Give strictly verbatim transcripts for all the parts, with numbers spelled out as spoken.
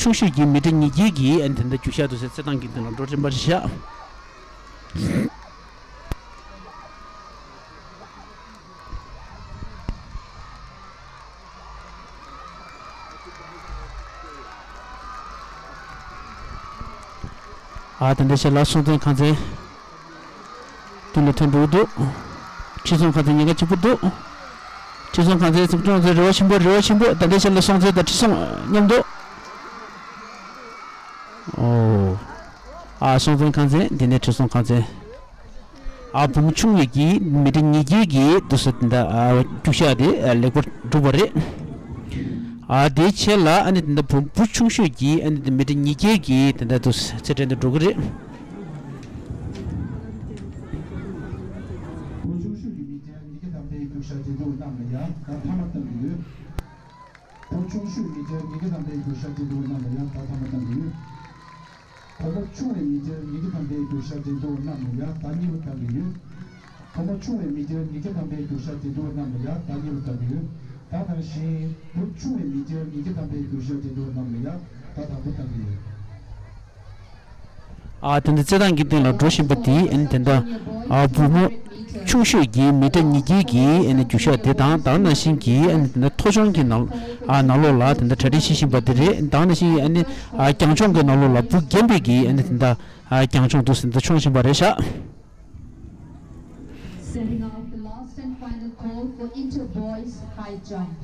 ཆུང་ཤོས་ཀྱི་མི་ཊར་ཉིས་བརྒྱད་ཀྱི་ཨ་ནི་དེ་འདྲ་རྒྱུག་ཤར་དུ་སེ་རྩེད་ཐང་གི་སྟེང་ལ་འགྲོ་བཞིན་པ་རེད་ཤག་ཨ་དེ་འདྲ་བྱས་ལ་སྲོང་བཙན་ཁང་ཚན། མདུན་ལ་ཐོན་འགྲོ་གི་འདུག་ཁྲི་སྲོང་ཁང་ཚན་ཉེན་ཁ་ཆེན་པོ་འདུག་ཁྲི་སྲོང་ཁང་ཚན་སྲོང་བཙན་རེ་བ་ཆེན་པོ་རེ་བ་ཆེན་པོ། ད་ལྟའི་ཆར་ལ་སྲོང་བཙན་དང་ཁྲི་སྲོང་མཉམ་འདུག་ཨོ། ཨ་སྲོང་བཙན་ཁང་ཚན་འདི་ནས་ཁྲི་སྲོང་ཁང་ཚན། ཨ་བུ་མོ་ཆུང་བའི་གི་མི་ཊར་ཉིས་བརྒྱད་ཀྱི་འདུག་སེ་འདི་འདྲ་ཨ་རྒྱུག་ཤར་དེ་ཨ་ལེགས་པོ་གྲུབ་པ་རེད། ཨ་དེའི་ཆེད་ལ་ཨ་ནི་འདི་འདྲ་བུ་བུ་ཆུང་ཤོས་ཀྱི་ཨ་ནི་འདི་མི་ཊར་ཉིས་བརྒྱད་ཀྱི་འདི་འདྲ་འདུག་སེ་རྩེད་འགྲན་དུ་འགྲོ་གི་རེད། བུ་ཆུང་ཤོས་ཀྱི་མི་ཊར་ཉིས་བརྒྱ་ཐམ་པའི་རྒྱུག་ཤར་འགྲན་བསྡུར་རྣམས་ལ་ཡང་ད་མཐའ་མ་བཏང་གི་ཡོད། བུ་ཆུང་ཤོས་མི་ཊར་ཉིས་བརྒྱ་ཐམ་པའི་རྒྱུག་ཤར་འགྲན་བསྡུར་རྣམས་ལ་ཡང་ད་མཐའ་མ་བཏང་གི་ཡོད། བུ་མོ་ཆུང་བའི་མི་ཊར་ཉིས་བརྒྱ་ཐམ་པའི་རྒྱུག་ཤར་འགྲན་བསྡུར་རྣམས་ལ་ཡང་ད་གཉིས་པ་བཏང་གི་ཡོད། བུ་མོ་ཆུང་བའི་མི་ཊར་ཉིས་བརྒྱ་ཐམ་པའི་རྒྱུག་ཤར་འགྲན་བསྡུར་རྣམས་ལ་ཡང་ད་གཉིས་པ་བཏང་གི་ཡོད། ད་ནང་བཞིན་བུ་ཆུང་བའི་མི་ཊར་ཉིས་བརྒྱ་ཐམ་པའི་རྒྱུག་ཤར་འགྲན་བསྡུར་རྣམས་ལ་ཡང་ད་དང་པོ་བཏང་གི་ཡོད། ཨ་དེ་འདྲ་རྩེད་ཐང་གི་སྟེང་ལ་འགྲོ་བཞིན་པ་དེ་ཨ་ནི་དེ་འདྲ་ཨ་བུ་མོ་ཆུང་ཤོས་ཀྱི་མི་ཊར་ཉིས་བརྒྱད་ཀྱི་ཨ་ནི་རྒྱུག་ཤར་དེ་དང་ད་ག་ནང་བཞིན་གྱི་ཨ་ནི་དེ་འདྲ་མཐོ་ལྗོངས་ཀྱི་ནང་ཨ་ནང་ལོགས་ལ་དེ་འདྲ་གྲ་སྒྲིག་བྱེད་བཞིན་པ་དེ་རེད། ད་ག་ནང་བཞིན་ཨ་ནི་ཨ་རྒྱང་མཆོང་གི་ནང་ལོགས་ལ་བུ་རྒན་པའི་གི་ཨ་ནི་དེ་འདྲ་ཨ་རྒྱང་མཆོང་འདུག་སེ་འདི་མཆོང་བཞིན་པ་རེད་ཤག Setting off the last and final call for inter boys high jump.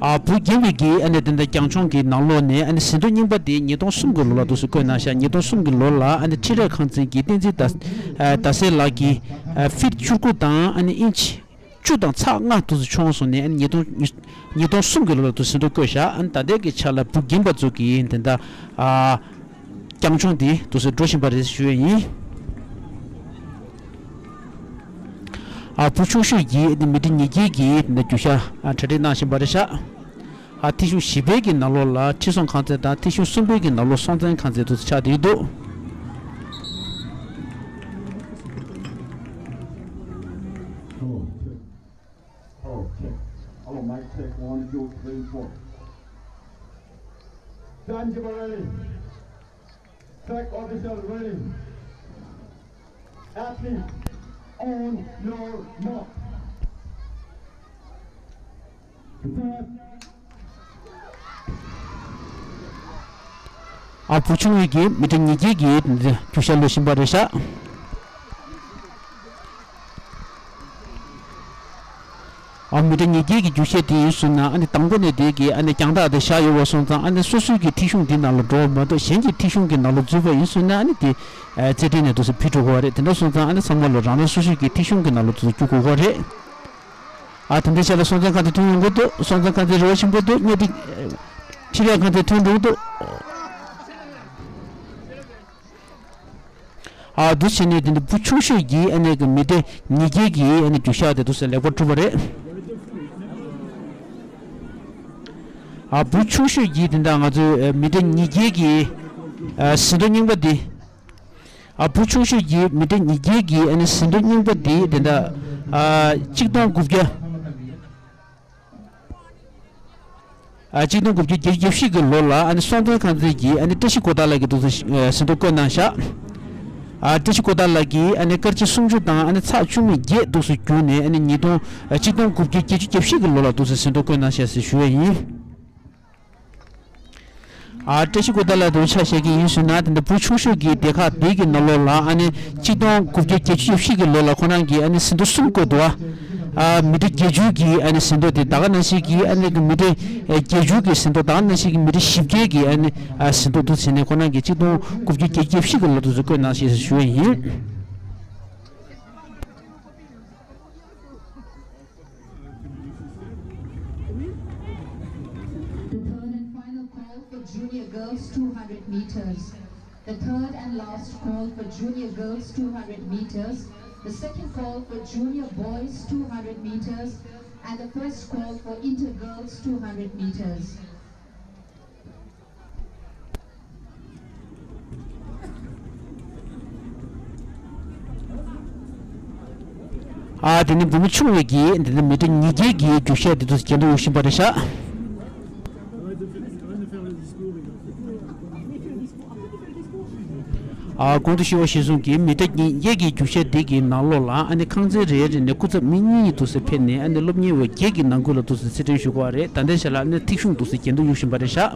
ཨ་བུ་རྒན་པའི་གི་ཨ་ནི་དེ་འདྲ་རྒྱང་མཆོང་གི་ནང་ལོགས་ནས་ཨ་ནི་ཟིན་ཐོ་རྙིང་པ་དེ་ཉིས་སྟོང་གསུམ་གྱི་ལོ་ལ་འདུག་སེ་བཀོད་གནང་ཤག་ཉིས་སྟོང་གསུམ་གྱི་ལོ་ལ་ཨ་ནི་འཕྲིན་རས་ཁང་ཚན་གྱི་བསྟན་འཛིན་ཟླ་ཟླ་སྲས་ལགས་ཀྱིས་ཨ་ཕིཊ་བཅུ་དགུ་དང་ཨ་ནི་ཨིན་ཆི་བཅུ་དང་ཚེག་ལྔ་འདུག་སེ་མཆོང་སོང་ནས་ཨ་ནི་ཉིས་སྟོང་ཉིས་སྟོང་གསུམ་གྱི་ལོ་ལ་འདུག་སེ་ཟིན་ཐོ་བཀོད་ཤག་ཨ་ནི་ད་ལྟའི་གི་ཆ་ལ་བུ་རྒན་པ་ཚོ་གི་དེ་འདྲ་ཨ། རྒྱང་མཆོང་འདི་འདུག་སེ་འགྲོ་བཞིན་པ་རེད་ཞུ་ཡས་ཡིན། ཨ་བུ་ཆུང་ཤོས་ཀྱིས་མི་ཊར་ཉིས་བརྒྱད་ཀྱི་རྒྱུག་ཤར་གྲ་སྒྲིག་གནང་བཞིན་པ་རེད་ཤག་ཨ་ཐིག་གཞུང་བཞི་པའི་གི་ནང་ལོགས་ལ་ཁྲི་སྲོང་ཁང་ཚན་དང་ཐིག་གཞུང་གསུམ་པའི་གི་ནང་ལོགས་སྲོང་བཙན་ཁང་ཚན་འདུག་སེ་ཆགས་བསྡད་འདུག Hello, check. Hello, check. Hello, mic check. One, two, three, four. Timekeeper ready. Track official ready. Athlete, on your mark. Start. ཨ་བུ་ཆུང་བའི་གི་མི་ཊར་ཉིས་བརྒྱད་ཀྱི་རྒྱུག་ཤར་ལོས་བཞིན་པ་རེད་ཤག་ཨ་མི་ཊར་ཉིས་བརྒྱད་ཀྱི་རྒྱུག་ཤར་དེ་ཡིན་ཟེར་ན་ཨ་ནི་དང་པོ་ནས་དེ་གི་ཨ་ནི་རྒྱང་ཐག་དེ་བཞག་ཡོད་པ་སོང་ཙང་ཨ་ནི་སོ་སོའི་གི་ཐིག་གཞུང་འདི་ནང་ལ་འགྲོ་བ་མ་གཏོགས་གཞན་གྱི་ཐིག་གཞུང་གི་ནང་ལ་འཛུལ་བ་ཡིན་ཟེར་ན་ཨ་ནི་དེ་རྩེད་འགྲན་ནས་འདུག་སེ་ཕུད་འགྲོ་དགོས་པ་རེད། དེ་འདྲ་སོང་ཙང་ཨ་ནི་ཚང་མ་ལ་རང་རང་སོ་སོའི་གི་ཐིག་གཞུང་གི་ནང་ལ་འཛུལ་རྒྱུག་དགོས་པ་རེད། ཨ་དེ་འདྲ་བྱས་ལ་སྲོང་བཙན་ཁང་ཚན་ཐོན་ཡོང་གི་འདུག་སྲོང་བཙན་ཁང་ཚན་རེ་བ་ཆེན་པོ་འདུག་བརྙན་འཕྲིན་འཕྲིན་ལས་ཁང་ཚན་ཐོན་འགྲོ་གི་འདུག་ཨ་འདུག་བྱས་ནས་དེ་འདྲ་བུ་ཆུང་ཤོས་ཀྱི་ཨ་ནི་གི་མི་ཊར་ཉིས་བརྒྱད་ཀྱི་ཨ་ནི་རྒྱུག་ཤར་དེ་འདུག་སེ་ལེགས་པར་གྲུབ་པ་རེད། ཨ་བུ་ཆུང་ཤོས་ཀྱི་དེ་འདྲ་ང་ཚོའི་མི་ཊར་ཉིས་བརྒྱད་ཀྱི་ཟིན་ཐོ་རྙིང་པ་འདི། ཨ་བུ་ཆུང་ཤོས་ཀྱི་མི་ཊར་ཉིས་བརྒྱད་ཀྱི་ཨ་ནི་ཟིན་ཐོ་རྙིང་པ་འདི་དེ་འདྲ་ཨ་གཅིག་སྟོང་དགུ་བརྒྱ། ཨ་གཅིག་སྟོང་དགུ་བརྒྱ་བརྒྱད་ཅུ་གྱ་བཞི་གི་ལོ་ལ་ཨ་ནི་སྲོང་བཙན་ཁང་ཚན་གྱི་ཨ་ནི་བཀྲ་ཤིས་དགོང་དག་ལགས་ཀྱིས་འདུག་སེ་ཨ་ཟིན་ཐོ་བཀོད་གནང་ཤག་ཨ་བཀྲ་ཤིས་དགོང་དག་ལགས་ཀྱིས་ཨ་ནི་སྐར་ཆ་སུམ་ཅུ་དང་ཨ་ནི་ཚེག་བཅུ་མེད་བརྒྱད་འདུག་སེ་བརྒྱུད་ནས་ཨ་ནི་ཉིས་སྟོང་ཨ་གཅིག་སྟོང་དགུ་བརྒྱ་བརྒྱད་ཅུ་གྱ་བཞི་གི་ལོ་ལ་འདུག་སེ་ཟིན་ཐོ་བཀོད་གནང་ཤག་ཟེར་ཞུ་ཡས་ཡིན། ཨ་བཀྲ་ཤིས་དགོང་དག་ལགས་དེ་ཆ་བཞག་གི་ཡིན་ཟེར་ན་དེ་འདྲ་བུ་ཆུང་ཤོས་ཀྱི་སྡེ་ཁག་དེ་གི་ནང་ལོགས་ལ་ཨ་ནི་གཅིག་སྟོང་དགུ་བརྒྱ་བརྒྱད་ཅུ་གྱ་བཞི་གི་ལོ་ལ་ཁོ་རང་གིས་ཨ་ནི་ཟིན་ཐོ་གསུམ་བཀོད་འདུག་ཨ་མི་ཊར་བརྒྱད་ཅུ་གི་ཨ་ནི་ཟིན་ཐོ་དེ་ད་ག་ནང་བཞིན་གྱི་ཨ་ནི་མི་ཊར་བརྒྱད་ཅུ་གི་ཟིན་ཐོ་ད་ག་ནང་བཞིན་གྱི་མི་ཊར་བཞི་བརྒྱ་གི་ཨ་ནི་ཨ་ཟིན་ཐོ་འདུག་ཟེར་ནས་ཁོ་རང་གིས་གཅིག་སྟོང་དགུ་བརྒྱ་བརྒྱད་ཅུ་གྱ་བཞི་གི་ལོ་འདུག་ཟེར་བཀོད་གནང་ཞེས་ཞུ་བ་ཡིན། The third and final call for junior girls two hundred meters. The third and last call for junior girls two hundred meters. The second call for junior boys two hundred meters. And the first call for inter girls two hundred meters. ཨ་དེ་ནི་བུ་མོ་ཆུང་བའི་གི་འདི་ནི་མི་ཊར་ཉིས་བརྒྱའི་གི་རྒྱུག་ཤར་འདི་ཚོ་རྒྱན་དུ་ཡོད་བཞིན་པ་རེད་ཤག་ཨ་གོང་དུ་ཞུས་པ་གཞིར་བཟུང་གི་མི་ཊར་ཉིས་བརྒྱའི་གི་རྒྱུག་ཤར་འདི་གི་ནང་ལོགས་ལ་ཨ་ནི་ཁང་ཚན་རེ་རེ་ནས་སྐུ་ཚབ་མི་གཉིས་འདུག་སེ་ཕེབས་ནས་ཨ་ནི་སློབ་གཉེར་བ་བརྒྱད་ཀྱི་ནང་ཁུལ་ལ་འདུག་སེ་རྩིས་སྤྲོད་ཞུ་དགོས་པ་རེད། ད་ལྟའི་ཆ་ལ་ཨ་ནི་ཐིག་གཞུང་འདུག་སེ་རྒྱན་དུ་ཡོད་བཞིན་པ་རེད་ཤག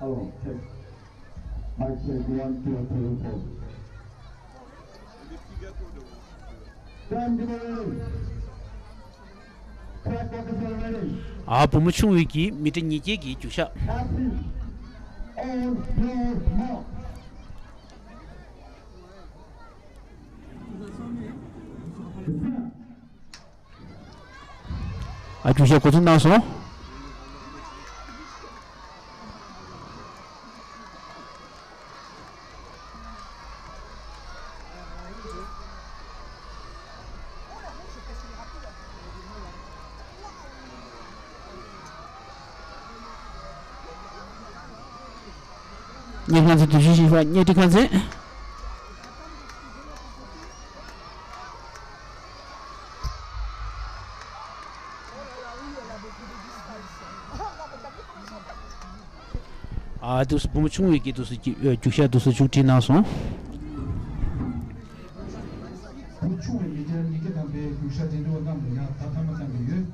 Hello, check. Mic check, one, two, three, four. Time to be ready. Track officer ready. ཨ་བུ་མོ་ཆུང་བའི་གི་མི་ཊར་ཉིས་བརྒྱའི་གི་རྒྱུག་ཤར། Athlete, on your mark. ཨ་རྒྱུག་ཤར་འགོ་འཛུགས་གནང་སོང་། གཉེར་ཁང་ཚན་དུས་ཆེན་བཞི་པ་གཉེར་སྒྲིག་ཁང་ཚན། ཨ་དུས་སུ་བུ་མོ་ཆུང་བའི་གི་དུས་སུ་རྒྱུག་ཤར་དུས་སུ་མཇུག་སྒྲིལ་གནང་སོང་། བུ་ཆུང་བའི་མི་ཊར་ཉིས་བརྒྱ་ཐམ་པའི་རྒྱུག་ཤར་འགྲན་བསྡུར་བ་རྣམས་ལ་ཡང་ད་ཐམ་པ་བཏང་གི་ཡོད།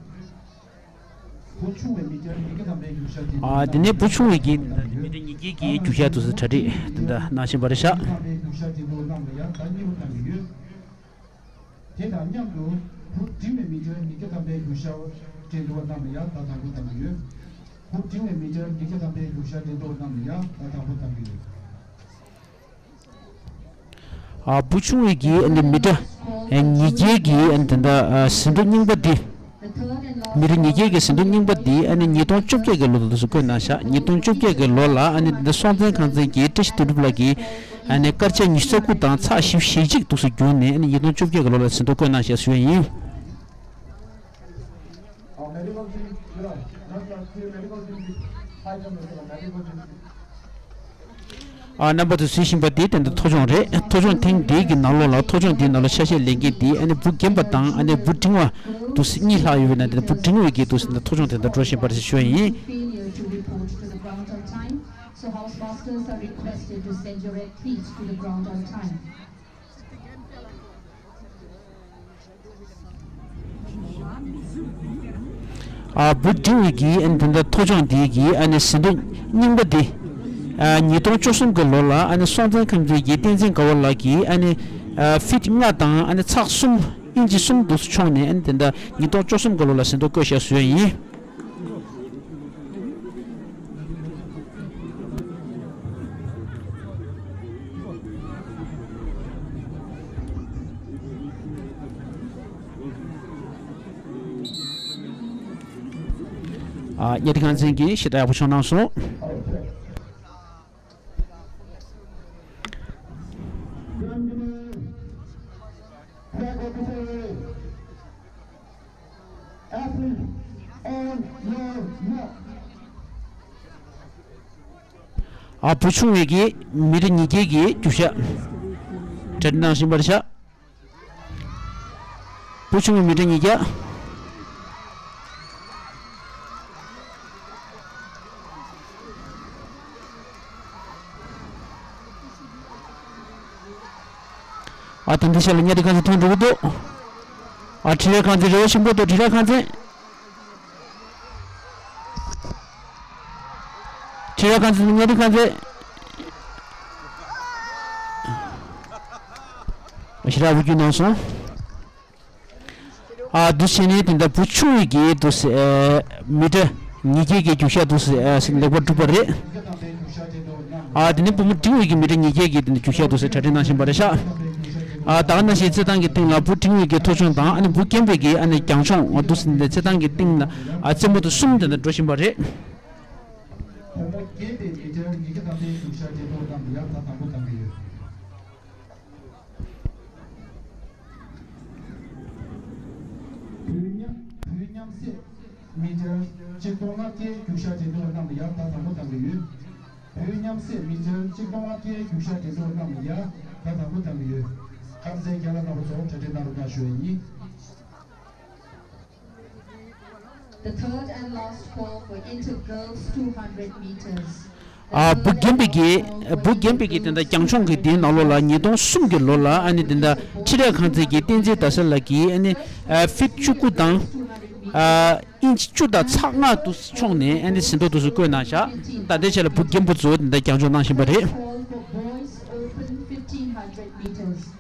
བུ་ཆུང་བའི་མི་ཊར་ཉིས་བརྒྱ་ཐམ་པའི་རྒྱུག་ཤར་འགྲན་བསྡུར། ཨ་དེ་ནས་བུ་ཆུང་བའི་གི་མི་ཊར་ཉིས་བརྒྱའི་གི་རྒྱུག་ཤར་དུས་སུ་གྲ་སྒྲིག་དེ་འདྲ་གནང་བཞིན་པ་རེད་ཤག་ཉིས་བརྒྱ་ཐམ་པའི་རྒྱུག་ཤར་འགྲན་བསྡུར་བ་རྣམས་ལ་ཡང་ཟླ་གཉིས་པ་བཏང་གི་ཡོད། དེ་དང་མཉམ་དུ་བུ་འབྲིང་བའི་མི་ཊར་ཉིས་བརྒྱ་ཐམ་པའི་རྒྱུག་ཤར་འགྲན་བསྡུར་བ་རྣམས་ལ་ཡང་ཟླ་དང་པོ་བཏང་གི་ཡོད། བུ་འབྲིང་བའི་མི་ཊར་ཉིས་བརྒྱ་ཐམ་པའི་རྒྱུག་ཤར་འགྲན་བསྡུར་བ་རྣམས་ལ་ཡང་ཟླ་དང་པོ་བཏང་གི་ཡོད། ཨ་བུ་ཆུང་བའི་གི་ཨ་ནི་མི་ཊར་ཨ་ཉིས་བརྒྱའི་གི་ཨ་ནི་དེ་འདྲ་ཨ་ཟིན་ཐོ་རྙིང་པ་འདི། མི་ཊར་ཉིས་བརྒྱའི་གི་ཟིན་ཐོ་རྙིང་པ་འདི་ཨ་ནི་ཉིས་སྟོང་བཅོ་བརྒྱད་གི་ལོ་ལ་འདུག་སེ་བཀོད་གནང་ཤག་ཉིས་སྟོང་བཅོ་བརྒྱད་གི་ལོ་ལ་ཨ་ནི་འདི་སྲོང་བཙན་ཁང་ཚན་གྱི་བཀྲ་ཤིས་དོན་གྲུབ་ལགས་ཀྱིས་ཨ་ནི་སྐར་ཆ་ཉི་ཤུ་རྩ་དགུ་དང་ཚེག་བཞི་བཅུ་ཞེ་གཅིག་འདུག་སེ་བསྒྱུར་ནས་ཨ་ནི་ཉིས་སྟོང་བཅོ་བརྒྱད་གི་ལོ་ལ་ཟིན་ཐོ་བཀོད་གནང་ཤག་ཞུ་ཡ་ཡིན། ཨ་རྣམ་པ་ཚོས་གཟིགས་བཞིན་པ་འདི་དེ་འདྲ་ཐོ་ཅོག་རེད། ཐོ་ཅོག་ཐེངས་འདིའི་གི་ནང་ལོགས་ལ་ཐོ་ཅོག་འདིའི་ནང་ལ་ཆ་ཤས་ལེན་མཁན་འདི་ཨ་ནི་བུ་རྒན་པ་དང་ཨ་ནི་བུ་འབྲིང་བ་འདུག་སེ་གཉིས་ལྷག་ཡོད་པའི་ནང་དེ་བུ་འབྲིང་བའི་གི་འདུག་སེ་ཐོ་ཅོག་དེ་འདྲ་འགྲོ་བཞིན་པ་རེད་ཞུ་བ་ཡིན། Failure to report to the ground on time, so house masters are requested to send your athletes to the ground on time. ཨ་བུ་འབྲིང་བའི་གི་ཨ་ནི་དེ་འདྲ་ཐོ་ཅོག་འདི་གི་ཨ་ནི་ཟིན་ཐོ་རྙིང་པ་འདི། ཨ་ཉིས་སྟོང་བཅུ་གསུམ་གི་ལོ་ལ་ཨ་ནི་སྲོང་བཙན་ཁང་ཚན་གྱི་བསྟན་འཛིན་དགའ་བ་ལགས་ཀྱིས་ཨ་ནི་ཨ་ཕིཊ་ལྔ་དང་ཨ་ནི་ཚེག་གསུམ་ཨིན་ཅི་གསུམ་འདུག་སེ་མཆོངས་ནས་ཨ་ནི་དེ་འདྲ་ཉིས་སྟོང་བཅུ་གསུམ་གི་ལོ་ལ་ཟིན་ཐོ་བཀོད་བཞག་ཞུ་ཡ་ཡིན། ཨ་གཉེར་སྒྲིག་ཁང་ཚན་གྱིས་ཞེ་དྲག་ཡག་པོ་མཆོངས་གནང་སོང་། Athlete, on your mark. ཨ་བུ་ཆུང་བའི་གི་མི་ཊར་ཉིས་བརྒྱའི་གི་རྒྱུག་ཤར་གྲ་སྒྲིག་གནང་བཞིན་པ་རེད་ཤག་བུ་ཆུང་བའི་མི་ཊར་ཉིས་བརྒྱ། ཨ་དེ་འདི་ཤ་ལ་གཉེར་སྒྲིག་ཁང་ཚན་མཐོང་འགྲོ་གི་འདུག་ཨ་དྲིལ་བསྒྲགས་ཁང་ཚན་རེ་བ་ཆེན་པོ་འདུག་དྲིལ་བསྒྲགས་ཁང་ཚན། དྲིལ་བསྒྲགས་ཁང་ཚན་གཉེར་སྒྲིག་ཁང་ཚན། ཞེ་དྲག་འུ་རྒྱུ་གནང་སོང་། ཨ་འདུག་བྱས་ནས་དེ་འདྲ་བུ་ཆུང་བའི་གི་འདུག་སེ་མི་ཊར་ཉིས་བརྒྱའི་གི་རྒྱུག་ཤར་འདུག་སེ་ལེགས་པར་གྲུབ་པ་རེད། ཨ་དེ་ནས་བུ་མོ་འབྲིང་བའི་གི་མི་ཊར་ཉིས་བརྒྱའི་གི་དེ་འདྲ་རྒྱུག་ཤར་འདུག་སེ་གྲ་སྒྲིག་གནང་བཞིན་པ་རེད་ཤག་ཨ་ད་ག་ནང་བཞིན་རྩེད་ཐང་གི་སྟེང་ལ་བུ་འབྲིང་བའི་གི་ཐོ་ཅོག་དང་ཨ་ནི་བུ་རྒན་པའི་གི་ཨ་ནི་རྒྱང་མཆོང་འདུག་སེ་འདི་རྩེད་ཐང་གི་སྟེང་ལ་ཨ་རྩེད་མོ་དེ་གསུམ་དེ་འདྲ་འགྲོ་བཞིན་པ་རེད། བུ་མོ་རྒན་པའི་མི་ཊར་ཉིས་བརྒྱ་ཐམ་པའི་རྒྱུག་ཤར་འགྲན་བསྡུར་བ་རྣམས་ཡང་ད་དང་པོ་གཏང་གི་ཡོད། བོད་མཉམ་བོད་མཉམ་བསྲེས་མི་ཊར་གཅིག་སྟོང་ལྔ་བརྒྱའི་རྒྱུག་ཤར་འགྲན་བསྡུར་བ་རྣམས་ཡང་ད་དང་པོ་གཏང་གི་ཡོད། བོད་མཉམ་བསྲེས་མི་ཊར་གཅིག་སྟོང་ལྔ་བརྒྱའི་རྒྱུག་ཤར་འགྲན་བསྡུར་བ་རྣམས་ཡང་ད་དང་པོ་གཏང་གི་ཡོད། ཁམས་ཚན་རྒན་ལགས་རྣམ་པ་ཚོ་གྲ་སྒྲིག་གནང་རོགས་གནང་ཞུ་ཡ་ཡིན། The third and last call for inter girls two hundred meters. ཨ། བུ་རྒན་པའི་གི་བུ་རྒན་པའི་གི་དེ་འདྲ་རྒྱང་མཆོང་གི་དེའི་ནང་ལོགས་ལ་ཉིས་སྟོང་གསུམ་གི་ལོ་ལ་ཨ་ནི་དེ་འདྲ་འཕྲིན་ལས་ཁང་ཚན་གྱི་བསྟན་འཛིན་ཟླ་ཟེར་ལགས་ཀྱིས་ཨ་ནི་ཨ་ཕིཊ་བཅུ་དགུ་དང་ཨ་ཨིན་ཅི་བཅུ་དང་ཚེག་ལྔ་དུ་མཆོངས་ནས་ཨ་ནི་ཟིན་ཐོ་དུ་སུ་བཀོད་གནང་བཞག་ད་ལྟའི་ཆ་ལ་བུ་རྒན་པོ་ཚོ་དེ་འདྲ་རྒྱང་མཆོང་གནང་བཞིན་པ་རེད། Call for boys open fifteen hundred meters.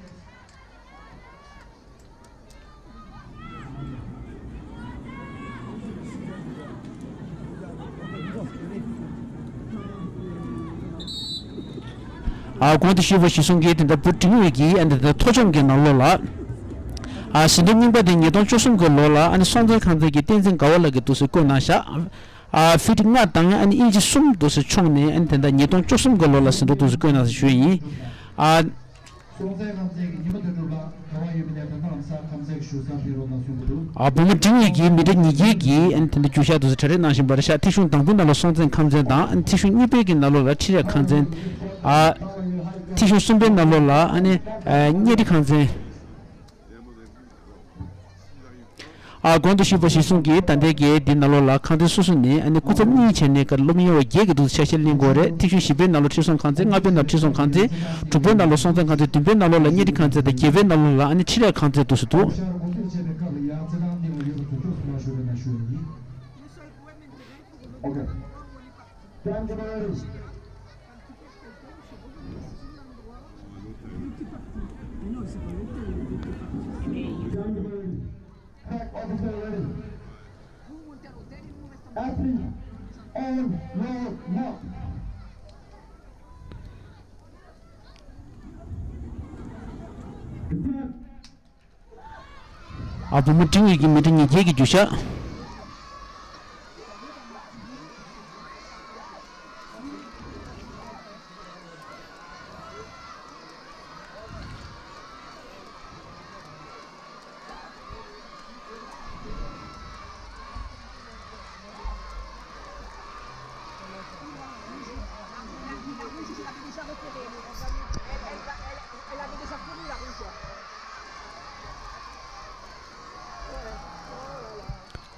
ཨ། གོང་དུ་ཞུས་པ་གཞིར་བཟུང་གིས་དེ་འདྲ་བུ་འབྲིང་བའི་གི་ཨ་འདི་ལྟར་མཐོ་ལྕོག་གི་ནང་ལོགས་ལ། ཨ། ཟིན་ཐོ་རྙིང་པ་དེ་ཉིས་སྟོང་བཅུ་གསུམ་གི་ལོ་ལ་ཨ་ནི་སྲོང་བཙན་ཁང་ཚན་གྱི་བསྟན་འཛིན་དགའ་བ་ལགས་ཀྱིས་འདུག་སེ་བཀོད་གནང་བཞག་ཨ། ཕིཊ་ལྔ་དང་ཨ་ནི་ཨིན་ཅི་གསུམ་འདུག་སེ་མཆོངས་ནས་ཨ་ནི་དེ་འདྲ་ཉིས་སྟོང་བཅུ་གསུམ་གི་ལོ་ལ་ཟིན་ཐོ་འདུག་སེ་བཀོད་གནང་ཟེར་ཞུ་ཡི་ཡིན། ཨ། སྲོང་བཙན་ཁང་ཚན་གྱི་ཉི་མ་དོན་གྲུབ་ལགས་ག་པར་ཡོད་མེད་ནས་ད་ལྟ་ལམ་སང་ཁང་ཚན་གྱི་བཞུགས་སར་ཕེབས་རོགས་གནང་གསུངས་ཀྱི་འདུག་ཨ། བུ་མོ་འབྲིང་བའི་གི་མི་ཊར་ཉིས་བརྒྱའི་གི་ཨ་ནི་དེ་འདྲ་རྒྱུག་ཤར་འདུག་སེ་གྲ་སྒྲིག་གནང་བཞིན་པ་རེད་ཤག་ཐེ་ཤུང་དང་པོའི་ནང་ལ་སྲོང་བཙན་ཁང་ཚན་དང་ཨ་ནི་ཐེ་ཤུང་གཉིས་པའི་གི་ནང་ལོགས་ལ་འཕྲིན་ལས་ཁང་ཚན། ཨ། ཐེ་ཤུང་གསུམ་པའི་ནང་ལོགས་ལ་ཨ་ནི་ཨ་གཉའ་ཁྲི་ཁང་ཚན། ཨ། གོང་དུ་ཞུས་པ་གཞིར་བཟུང་གིས་ད་ལྟའི་གི་འདི་ནང་ལོགས་ལ་ཁང་ཚན་སོ་སོ་ནས་ཨ་ནི་སྐུ་ཚབ་གཉིས་བྱས་ནས་སློབ་གཉེར་བ་བརྒྱད་ཀྱིས་འདུག་སེ་ཆ་ཤས་ལེན་དགོས་རེད། ཐེ་ཤུང་བཞི་པའི་ནང་ལ་ཁྲི་སྲོང་ཁང་ཚན། ལྔ་པའི་ནང་ཁྲི་སྲོང་ཁང་ཚན། དྲུག་པའི་ནང་ལ་སྲོང་བཙན་ཁང་ཚན། བདུན་པའི་ནང་ལོགས་ལ་གཉའ་ཁྲི་ཁང་ཚན་དང་བརྒྱད་པའི་ནང་ལོགས་ལ་ཨ་ནི་འཕྲིན་ལས་ཁང་ཚན་འདུག་སེ་འདུག Flag officer ready. Athlete on your mark. ཨ། བུ་མོ་འབྲིང་བའི་གི་མི་ཊར་ཉིས་བརྒྱའི་གི་རྒྱུག་ཤར།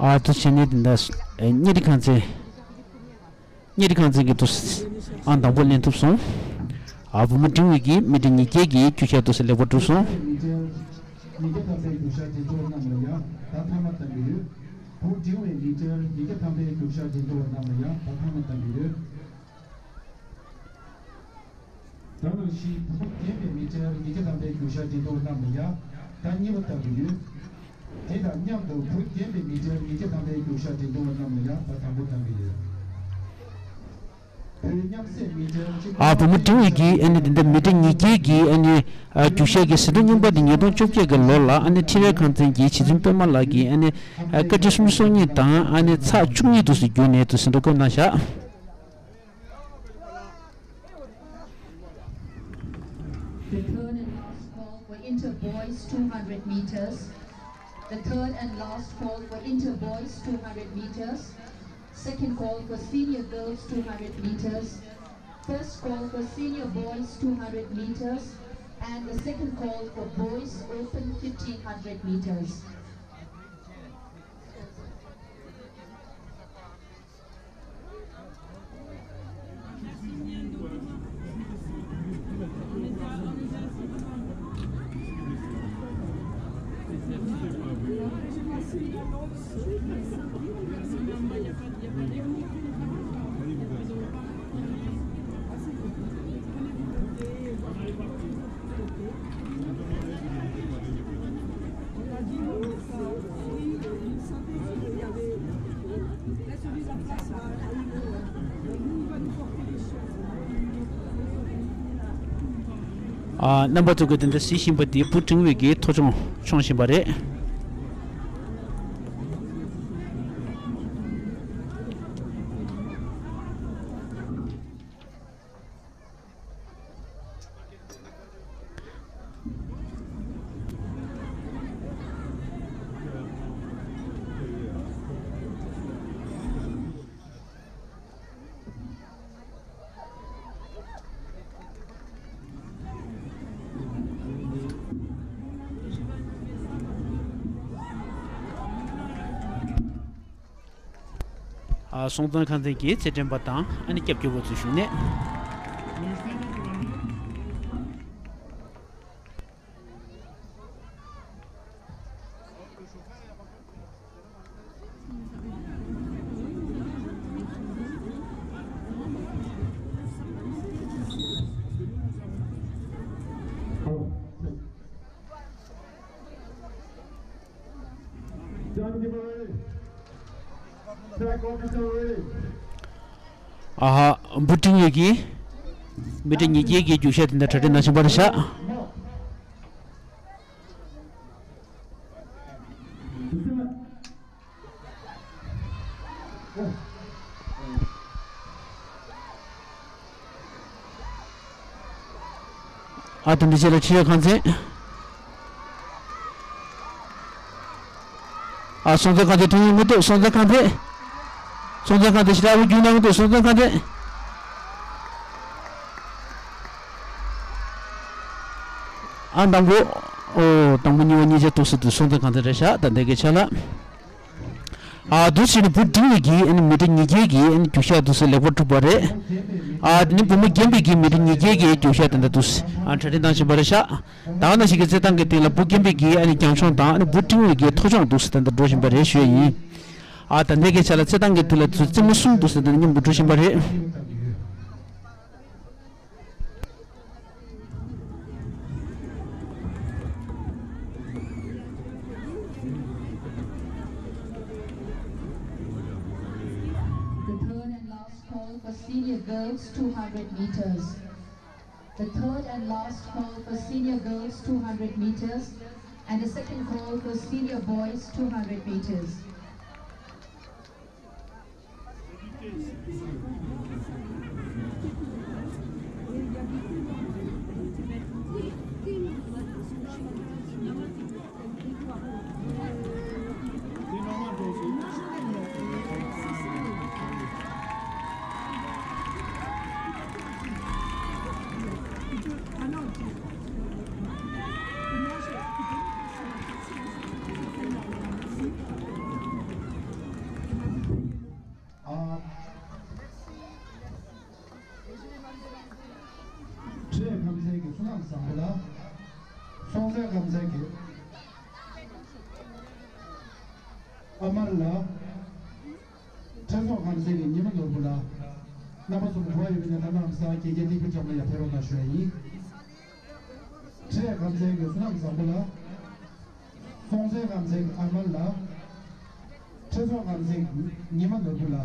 ཨ། དེ་བྱས་ནས་དེ་འདྲ་གཉའ་ཁྲི་ཁང་ཚན། གཉའ་ཁྲི་ཁང་ཚན་གྱིས་འདུག་སེ་ཨང་དང་པོ་ལེན་ཐུབ་སོང་། ཨ། བུ་མོ་འབྲིང་བའི་གིས་མི་ཊར་ཉིས་བརྒྱའི་གི་རྒྱུག་ཤར་འདུག་སེ་ལེགས་པོ་གྲུབ་སོང་། མི་ཊར་ཉིས་བརྒྱ་ཐམ་པའི་རྒྱུག་ཤར་འགྲན་བསྡུར་བ་རྣམས་ལ་ཡང་ད་མཐའ་མ་གཏང་གི་ཡོད། བུ་འབྲིང་བའི་མི་ཊར་ཉིས་བརྒྱ་ཐམ་པའི་རྒྱུག་ཤར་འགྲན་བསྡུར་བ་རྣམས་ལ་ཡང་ད་མཐའ་མ་གཏང་གི་ཡོད། ད་ནང་བཞིན་བུ་མོ་རྒན་པའི་མི་ཊར་ཉིས་བརྒྱ་ཐམ་པའི་རྒྱུག་ཤར་འགྲན་བསྡུར་བ་རྣམས་ལ་ཡང་ད་གཉིས་པ་གཏང་གི་ཡོད། དེ་དང་མཉམ་དུ་བུ་རྒན་པའི་མི་ཊར་ཉིས་བརྒྱ་ཐམ་པའི་རྒྱུག་ཤར་འགྲན་བསྡུར་བ་རྣམས་ལ་ཡང་ད་དང་པོ་གཏང་གི་ཡོད། བོད་མཉམ་བསྲེས་མི་ཊར་གཅིག་ཨ། བུ་མོ་འབྲིང་བའི་གིས་ཨ་ནི་དེ་འདྲ་མི་ཊར་ཉིས་བརྒྱའི་གི་ཨ་ནི་ཨ་རྒྱུག་ཤར་གྱི་ཟིན་ཐོ་རྙིང་པ་དེ་ཉིས་སྟོང་བཅོ་བརྒྱད་ཀྱི་ལོ་ལ་ཨ་ནི་འཕྲིན་ལས་ཁང་ཚན་གྱི་རྗེ་བཙུན་པད་མ་ལགས་ཀྱིས་ཨ་ནི་ཨ་བཀའ་ཁྲི་སུམ་ཅུ་སོ་གཉིས་དང་ཨ་ནི་ཚེག་བཅུ་གཉིས་འདུག་སེ་བརྒྱུད་ནས་འདུག་སེ་ཟིན་ཐོ་བཀོད་གནང་བཞག The third and last call for inter boys two hundred meters. The third and last call for inter boys two hundred meters. Second call for senior girls two hundred meters. First call for senior boys two hundred meters. And the second call for boys open fifteen hundred meters. ཨ། རྣམ་པ་ཚོ་གིས་དེ་འདྲ་གཟིགས་བཞིན་པ་འདི་བུ་འབྲིང་བའི་གི་མཐོ་ལྕོག་མཆོང་བཞིན་པ་རེད། སྲོང་བཙན་ཁང་ཚན་གྱི་རྩེད་འགྲན་པ་དང་ཨ་ནི་སྐྱབས་བཅོལ་བ་ཚོའི་བཞུགས་གནས། ཨ་ཧ། འབུ་ཀྲིང་ཡོད་ཀྱི། མི་ཀྲིང་ཉིས་བརྒྱད་ཀྱི་རྒྱུག་ཤར་དེ་འདྲ་གྲ་སྒྲིག་གནང་བཞིན་པ་རེད་ཤག་ཨ་དེ་འདྲ་བྱས་ལ་ཁྲི་རལ་ཁང་ཚན། ཨ་སྲོང་བཙན་ཁང་ཚན་ཐོན་ཡོང་མི་འདུག་སྲོང་བཙན་ཁང་ཚན། སྲོང་བཙན་ཁང་ཚན་ཞེ་དྲག་པོ་རྒྱུག་གནང་གི་འདུག་སྲོང་བཙན་ཁང་ཚན། ཨ་དང་པོ། ཨོ་དང་པོ་གཉིས་པ་གཉིས་ཆ་ཐུག་སྲིད་དུ་སྲོང་བཙན་ཁང་ཚན་རེད་ཤག་ད་འདི་གའི་ཆ་ལ། ཨ་འདུག་སེ་ནི་བུ་འབྲིང་བའི་གི་ཨ་ནི་མི་ཀྲིང་ཉིས་བརྒྱད་ཀྱི་ཨ་ནི་རྒྱུག་ཤར་འདུག་སེ་ལེགས་པོ་གྲུབ་པ་རེད། ཨ་དེ་ནི་བུ་མོ་རྒན་པའི་གི་མི་ཀྲིང་ཉིས་བརྒྱད་ཀྱི་རྒྱུག་ཤར་དེ་འདྲ་འདུག་སེ་ཨ་གྲ་སྒྲིག་གནང་བཞིན་པ་རེད་ཤག་ད་ག་ནང་བཞིན་གྱི་རྩེད་ཐང་གི་སྟེང་ལ་བུ་རྒན་པའི་གི་ཨ་ནི་རྒྱང་མཆོང་དང་ཨ་ནི་བུ་འབྲིང་བའི་གི་མཐོ་མཆོང་འདུག་སེ་དེ་འདྲ་འགྲོ་བཞིན་པ་རེད་ཞུ་ཡ་ཡིན། ཨ་ད་ལྟའི་གི་ཆ་ལ་རྩེད་ཐང་གི་ཐོག་ལ་ཚོས་རྩེད་མོ་གསུམ་འདུག་སེ་དེ་འདྲ་མཉམ་དུ་འགྲོ་བཞིན་པ་རེད། The third and last call for senior girls two hundred meters. The third and last call for senior girls two hundred meters and the second call for senior boys two hundred meters. ཨ། ཁྲི་རལ་ཁང་ཚན་གྱི་བསོད་ནམས་བཟང་པོ་ལ། སྲོང་བཙན་ཁང་ཚན་གྱི་ཨ་མར་ལ། ཁྲི་སྲོང་ཁང་ཚན་གྱི་ཉི་མ་ནོར་བུ་ལ། རྣམ་པ་ཚོ་གོ་བ་ཡོད་པའི་ཐ་མག་ས་རྒྱལ་རྒྱལ་ལེགས་པའི་འཇམ་ལ་ཡར་ཕེབས་རོགས་གནང་ཞུ་ཡ་ཡིན། ཁྲི་རལ་ཁང་ཚན་གྱི་བསོད་ནམས་བཟང་པོ་ལ། སྲོང་བཙན་ཁང་ཚན་གྱི་ཨ་མར་ལ། ཁྲི་སྲོང་ཁང་ཚན་གྱི་ཉི་མ་ནོར་བུ་ལ།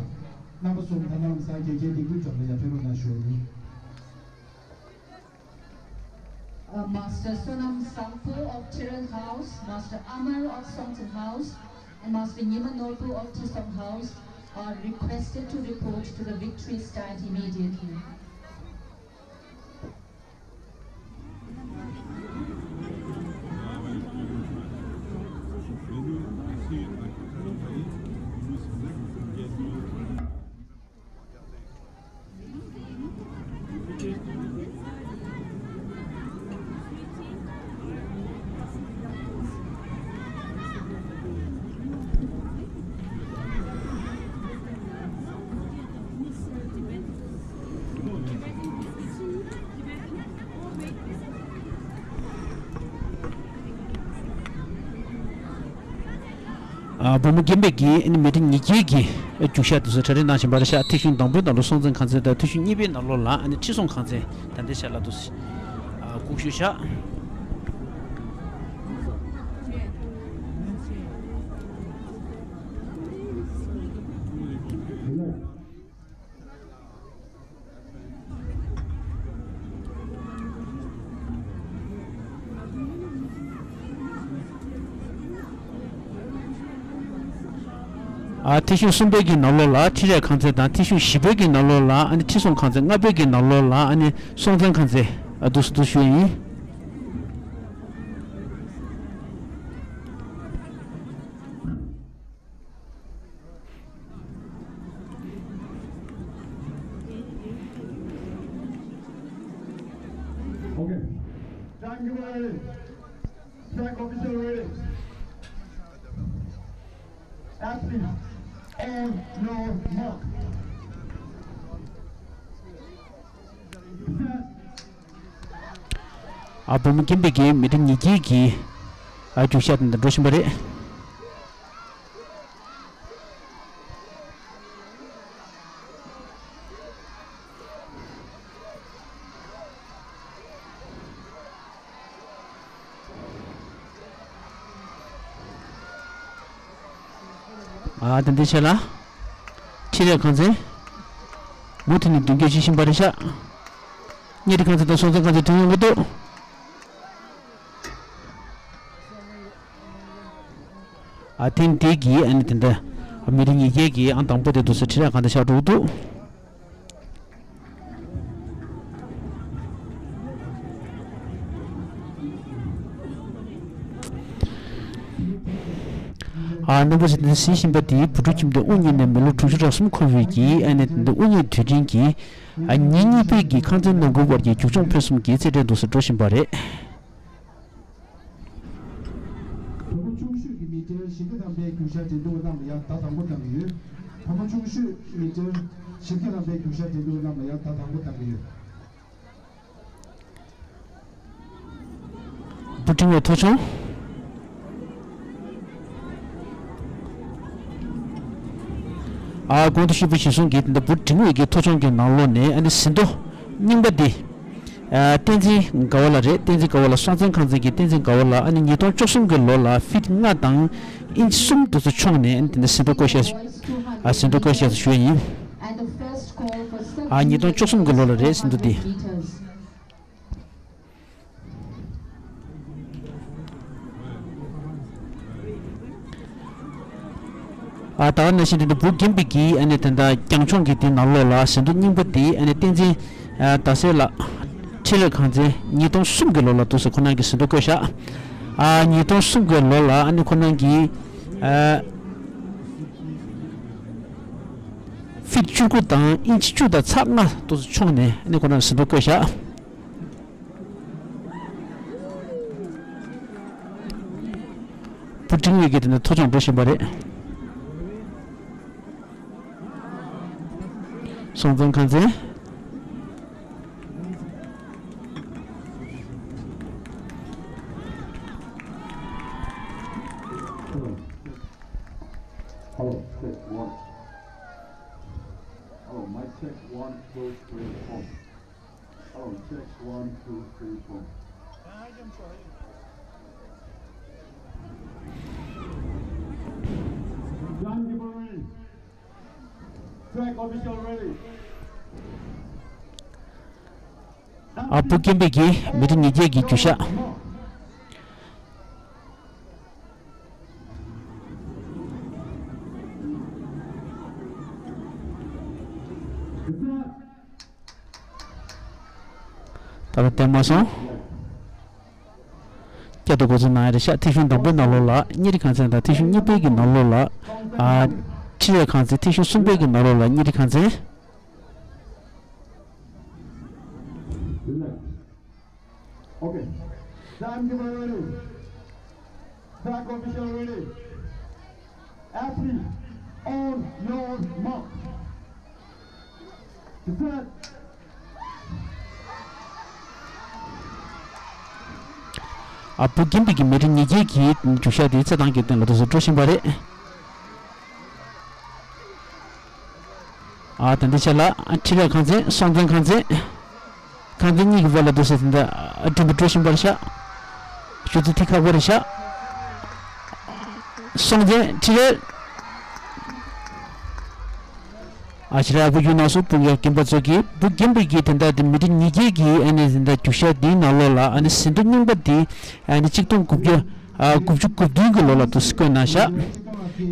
རྣམ་པ་ཚོ་ཐ་མག་ས་རྒྱལ་རྒྱལ་ལེགས་པའི་འཇམ་ལ་ཡར་ཕེབས་རོགས་གནང་ཞུ་ཡ་ཡིན། Uh, Master Sonam Sangpo of Tirel House, Master Amar of Songtsen House, and Master Nyima Norpu of Tisong House are requested to report to the victory stand immediately. ཨ་བུ་མོ་རྒན་པའི་གི་ཨ་ནི་མི་ཀྲིང་ཉིས་བརྒྱའི་གི་རྒྱུག་ཤར་དེ་ཚོ་གྲ་སྒྲིག་གནང་བཞིན་པ་རེད་ཤག་ཐེག་ཆུང་དང་པོའི་ནང་ལོགས་སྲོང་བཙན་ཁང་ཚན་དང་ཐེག་ཆུང་གཉིས་པའི་ནང་ལོགས་ལ་ཨ་ནི་ཁྲི་སྲོང་ཁང་ཚན་ད་ལྟའི་ཆ་ལ་དུ་ཨ་སྒུག་བཞུགས་ཤག་ཨ་ཐེག་ཆུང་གསུམ་པའི་གི་ནང་ལོགས་ལ་ཁྲི་རལ་ཁང་ཚན་དང་ཐེག་ཆུང་བཞི་པའི་གི་ནང་ལོགས་ལ་ཨ་ནི་ཁྲི་སྲོང་ཁང་ཚན། ལྔ་པའི་གི་ནང་ལོགས་ལ་ཨ་ནི་སྲོང་བཙན་ཁང་ཚན། ཨ་འདུག་སེ་འདུག་ཞུ་ཡ་ཡིན། Okay. Thank you very much. Flag officer ready. Athletes. On your mark. ཨ། བུ་མོ་སྐྱེམ་པའི་གི་མི་ཏི་ཉིས་བརྒྱའི་གི་ཨ་རྒྱུག་ཤར་དེ་འདྲ་འགྲོ་བཞིན་པ་རེད། ཨ། དེ་འདྲའི་ཆེད་ལ། འཕྲིན་ལས་ཁང་ཚན། མུ་མཐུད་ནས་མདུན་སྐྱོད་བྱེད་བཞིན་པ་རེད་ཤག་གཉའ་ཁྲི་ཁང་ཚན་དང་སྲོང་བཙན་ཁང་ཚན་ཐོན་ཡོང་གི་འདུག་ཨ། ཐེངས་འདི་གི་ཨ་ནི་དེ་འདྲ་མི་ཏི་ཉིས་བརྒྱའི་གི་ཨང་དང་པོ་དེ་འདུག་སེ་འཕྲིན་ལས་ཁང་དེ་ཆགས་འགྲོ་གི་འདུག་ཨ། རྣམ་པ་ཚོས་དེ་གཟིགས་བཞིན་པ་འདི་བུ་ཕྲུག་ཁྱིམ་སྡེ་དབུ་བརྙེས་ནས་མི་ལོ་དྲུག་ཅུ་རེ་གསུམ་འཁོར་བའི་གི་ཨ་ནི་དེ་འདྲ་དབུ་བརྙེས་དུས་དྲན་གྱི་ཨ་ཉིན་གཉིས་པའི་གི་ཁང་ཚན་ནང་ཁུལ་དབར་གྱི་རྒྱུག་མཆོང་ཕུན་སུམ་གྱི་རྩེད་འགྲན་འདུག་སེ་འགྲོ་བཞིན་པ་རེད། བུ་མོ་ཆུང་ཤོས་ཀྱི་མི་ཊར་བཞི་བརྒྱ་ཐམ་པའི་རྒྱུག་ཤར་འགྲན་བསྡུར་བ་རྣམས་ལ་ཡང་ཟླ་དང་པོ་གནང་གི་ཡོད། བུ་མོ་ཆུང་ཤོས་མི་ཊར་བཞི་བརྒྱ་ཐམ་པའི་རྒྱུག་ཤར་འགྲན་བསྡུར་བ་རྣམས་ལ་ཡང་ཟླ་དང་པོ་གནང་གི་ཡོད། བུ་འབྲིང་བའི་མཐོ་ཆུང་། ཨ། གོང་དུ་ཞུས་པ་གཞིར་བཟུང་གིས་དེ་འདྲ་བུ་འབྲིང་བའི་གི་མཐོ་ཆུང་གི་ནང་ལོགས་ནས་ཨ་ནི་ཟིན་ཐོ་རྙིང་པ་འདི། ཨ། བསྟན་འཛིན་དགའ་བ་ལགས་རེད། བསྟན་འཛིན་དགའ་བ་ལགས། སྲོང་བཙན་ཁང་ཚན་གྱི་བསྟན་འཛིན་དགའ་བ་ལགས། ཨ་ནི་ཉིས་སྟོང་བཅུ་གསུམ་གྱི་ལོ་ལ་ཕིཊ་ལྔ་དང་ཨིན་ཅི་གསུམ་དུ་མཆོངས་ནས་ཨ་ནི་དེ་འདྲ་ཟིན་ཐོ་བཀོད་བཞག་ཨ། ཟིན་ཐོ་བཀོད་བཞག་ཞུ་ཡ་ཡིན། ཨ། ཉིས་སྟོང་བཅུ་གསུམ་གྱི་ལོ་ལ་རེད་ཟིན་ཐོ་འདི། ཨ། ད་ག་ནང་བཞིན་དེ་འདྲ་བུ་རྒན་པའི་གི་ཨ་ནི་དེ་འདྲ་རྒྱང་མཆོང་གི་དེ་ནང་ལོགས་ལ་ཟིན་ཐོ་རྙིང་པ་དེ་ཨ་ནི་བསྟན་འཛིན་ཨ་ཟླ་གསལ་ལགས། འཕྲིན་ལས་ཁང་ཚན་ཉིས་སྟོང་གསུམ་གྱི་ལོ་ལ་འདུག་སེ་ཁོ་རང་གིས་ཟིན་ཐོ་བཀོད་བཞག་ཨ། ཉིས་སྟོང་གསུམ་གྱི་ལོ་ལ་ཨ་ནི་ཁོ་རང་གིས་ཨ། ཕིཊ་བཅུ་དགུ་དང་ཨིན་ཅི་བཅུ་དང་ཚེག་ལྔ་འདུག་སེ་མཆོངས་ནས་ཨ་ནི་ཁོ་རང་ཟིན་ཐོ་བཀོད་བཞག་བུ་འབྲིང་བའི་གི་དེ་ནས་མཐོ་ལྗོངས་འགྲོ་བཞིན་པ་རེད། སྲོང་བཙན་ཁང་ཚན། Hello, check one. Hello, mic check one, two, three, four. Oh, check one, two, three, four. John Gibran, track official ready. ཨ། བུ་རྒན་པའི་གི་མི་ཊར་ཉིས་བརྒྱའི་གི་རྒྱུག་ཤར། ད་ལྟ་བསྟན་མ་སོང་། བསྐྱར་དུ་འགོ་འཛུགས་གནང་ཡ་རེད་ཤག་ཐེག་གཞུང་དང་པོའི་ནང་ལོགས་ལ་གཉའ་ཁྲི་ཁང་ཚན་དང་ཐེག་གཞུང་གཉིས་པའི་གི་ནང་ལོགས་ལ། ཨ། འཕྲིན་ལས་ཁང་ཚན། ཐེག་གཞུང་གསུམ་པའི་གི་ནང་ལོགས་ལ་གཉའ་ཁྲི་ཁང་ཚན། Okay. Time keeper ready. Flag official ready. Athlete, on your mark. Set. ཨ། བུ་རྒན་པའི་གི་མི་ཊར་ཉིས་བརྒྱའི་གི་རྒྱུག་ཤར་དེ་རྩེད་ཐང་གི་སྟེང་ལ་དུ་སུ་འགྲོ་བཞིན་པ་རེད། ཨ། ད་འདི་ཆ་ལ་འཕྲིན་ལས་ཁང་ཚན། སྲོང་བཙན་ཁང་ཚན། ཁང་ཚན་གཉིས་ཀྱི་བར་ལ་འདུག་ཟེར་དེ་འདྲ་འགྲན་བསྡུར་འགྲོ་བཞིན་པར་ཤག་ཆུ་ཚོད་ཐིག་ཁ་པོ་རེད་ཤག་སྲོང་བཙན། འཕྲིན་ལས། ཨ། ཞེ་དྲག་ཡག་པོ་ཞུ་གནང་སོང་། སྤུན་ཀྱག་རྒན་པ་ཚོ་གིས་བུ་རྒན་པའི་གི་དེ་འདྲ་དེ་མི་ཊར་ཉིས་བརྒྱའི་གི་ཨ་ནི་དེ་འདྲ་རྒྱུག་ཤར་འདིའི་ནང་ལོགས་ལ་ཨ་ནི་ཟིན་ཐོ་རྙིང་པ་འདི་ཨ་ནི་གཅིག་སྟོང་དགུ་བརྒྱ། ཨ། དགུ་བཅུ་གོ་བདུན་གྱི་ལོ་ལ་འདུག་སེ་བཀོད་གནང་ཤག་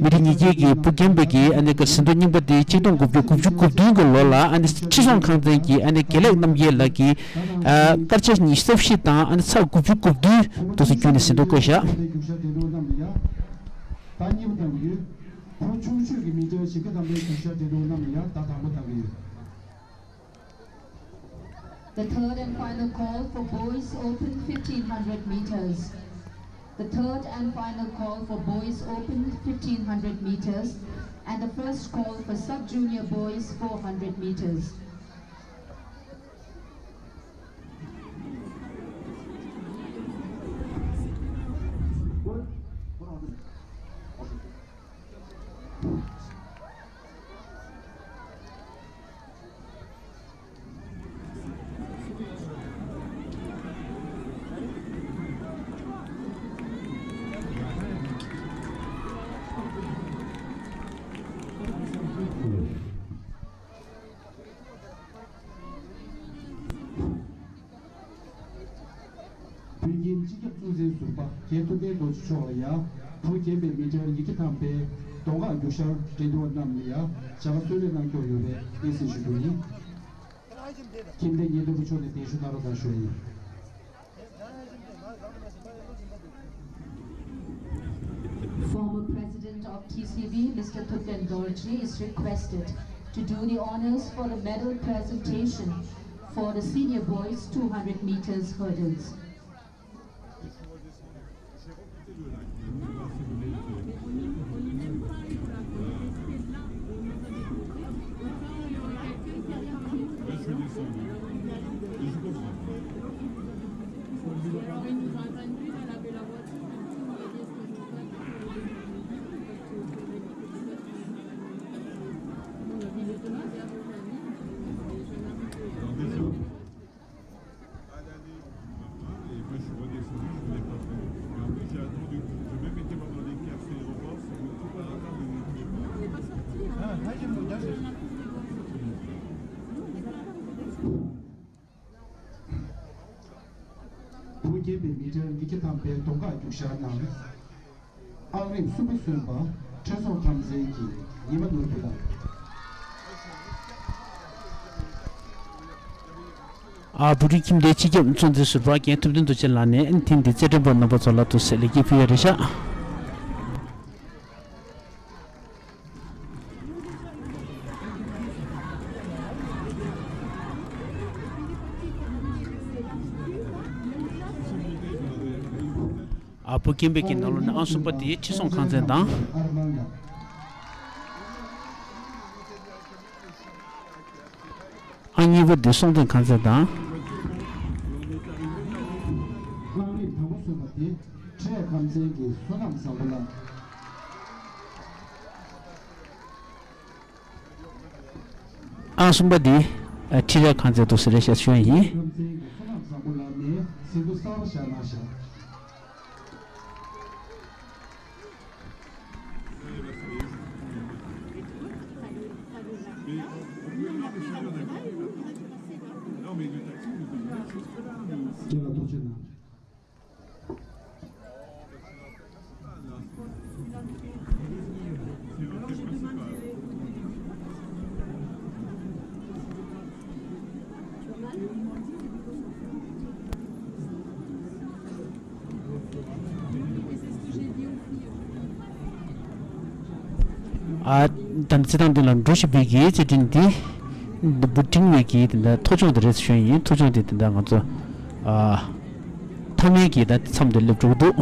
མི་ཊར་ཉིས་བརྒྱའི་གི་བུ་རྒན་པའི་གི་ཨ་ནི་ག་ཟིན་ཐོ་རྙིང་པ་དེ་གཅིག་སྟོང་དགུ་བརྒྱ་དགུ་བཅུ་གོ་བདུན་གྱི་ལོ་ལ་ཨ་ནི་ཁྲི་སྲོང་ཁང་ཚན་གྱི་ཨ་ནི་དགེ་ལེགས་རྣམ་རྒྱལ་ལགས་ཀྱིས། ཨ། སྐར་ཆ་ཉི་ཤུ་རྩ་བཞི་དང་ཨ་ནི་ཚེག་དགུ་བཅུ་གོ་བདུན་འདུག་སེ་བརྒྱུད་ནས་ཟིན་ཐོ་བཀོད་ཤག་བུ་ཆུང་ཤོས་ཀྱི་མི་ཊར་བཞི་བརྒྱ་ཐམ་པའི་རྒྱུག་ཤར་འགྲན་བསྡུར་རྣམས་ལ་ཡང་ཟླ་དང་པོ་གནང་གི་ཡོད། The third and final call for boys open fifteen hundred meters. The third and final call for boys open fifteen hundred meters. And the first call for sub-junior boys four hundred meters. བོད་ཁྱིམ་སྤྱི་ཁྱབ་གཙོ་འཛིན་ཟུར་པ་རྒན་ཐུབ་བསྟན་རྡོ་རྗེ་མཆོག་ལ་ཡ། བུ་རྒན་པའི་མི་གྲལ་ཉི་ཤུ་ཐམ་པའི་མདོ་སྔགས་རྒྱུག་ཤར་འགྲན་བསྡུར་བ་རྣམས་ལ་ཡ་བྱ་དགའ་གསོལ་རས་གནང་སྐྱོར་ཡོད་པའི་སྙན་སེང་ཞུ་རྒྱུ་ཡིན། ཁྱིམ་སྡེ་ཉེན་རྟོག་པ་མཆོག་ནས་གདན་ཞུ་གནང་རོགས་གནང་ཞུ་ཡ་ཡིན། Former President of T C V, Mister Thupten Dorji, is requested to do the honors for the medal presentation for the senior boys two hundred meters hurdles. Dans des jours. Et moi, je suis redescendu, je voulais pas faire. Mais en plus, j'ai attendu. J'ai même été voir dans les cafés en bas, c'est le tout à la table de l'équipe. བུ་རྒན་པའི་མི་གྲལ་ཉི་ཤུ་ཐམ་པའི་མདོ་སྔགས་རྒྱུག་ཤར་ནང་། ཨང་རིམ་གསུམ་པ་སོན་པ་ཁྲི་སྲོང་ཁམས་ཚན་གྱི་ཉི་མ་ནོར་བུ་དང་། ཨ། བོད་ཁྱིམ་སྡེ་སྤྱི་ཁྱབ་གཙོ་འཛིན་ཟུར་པ་རྒན་ཐུབ་བསྟན་རྡོ་རྗེ་ལགས་ནས་ཐེངས་འདིའི་རྩེད་འགྲན་པ་རྣམ་པ་ཚོ་ལ་ཐུགས་སྲས་ལེགས་སྐྱེས་ཕུལ་ཡ་རེད་ཤག་ཨ། བུ་རྒན་པའི་གི་ནང་ལོགས་ནས་ཨང་གསུམ་པ་དེ་ཁྲི་སྲོང་ཁང་ཚན་དང་། ཨང་གཉིས་པ་དེ་སྲོང་བཙན་ཁང་ཚན་དང་། ཨང་རིམ་དང་པོ་སོན་པ་དེ་ཁྲི་རལ་ཁང་ཚན་གྱི་བསོད་ནམས་བཟང་པོ་ལགས། ཨང་གསུམ་པ་འདི་ཨ། ཁྲི་རལ་ཁང་ཚན་དུ་ཟེར་རེ་ཞེས་ཞུ་ཡ་ཡིན། ཨ། ད་ནི་རྩེད་ཐང་འདི་ལ་འགྲོ་བཞིན་པའི་གི་རྩེད་འགྲན་འདི་འདི་འབུ་སྤྲིང་བའི་གི་དེ་འདྲ་མཐོ་ལྗོངས་དེ་རེད་ཞུ་ཡིན། མཐོ་ལྗོངས་དེ་དེ་འདྲ་ང་ཚོ་ཨ། མཐའ་མའི་གི་ད་མཚམས་དེ་སླེབས་འགྲོ་གི་འདུག་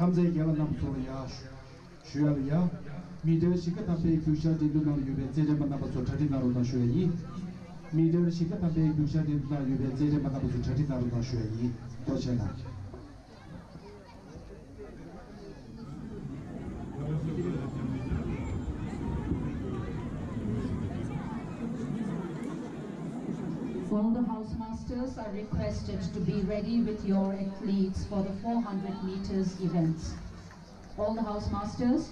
ཁམས་ཚན་རྒྱལ་བ་རྣམ་པ་ཚོར་ཡ། ཞུ་ཡ་ལ་ཡ། མི་ཌལ་བཞི་ཀ་ཐམ་པའི་རྒྱུག་ཤར་འགྲན་བསྡུར་ནང་ལ་ཡོད་པའི་རྩེད་འགྲན་པ་རྣམ་པ་ཚོ་གྲ་སྒྲིག་གནང་རོགས་གནང་ཞུ་ཡ་ཡིན། མི་ཌལ་བཞི་ཀ་ཐམ་པའི་རྒྱུག་ཤར་འགྲན་བསྡུར་ནང་ཡོད་པའི་རྩེད་འགྲན་པ་རྣམ་པ་ཚོ་གྲ་སྒྲིག་གནང་རོགས་གནང་ཞུ་ཡ་ཡིན། ཐུགས་རྗེ་གནང་། All the house masters are requested to be ready with your athletes for the four hundred meters events. All the house masters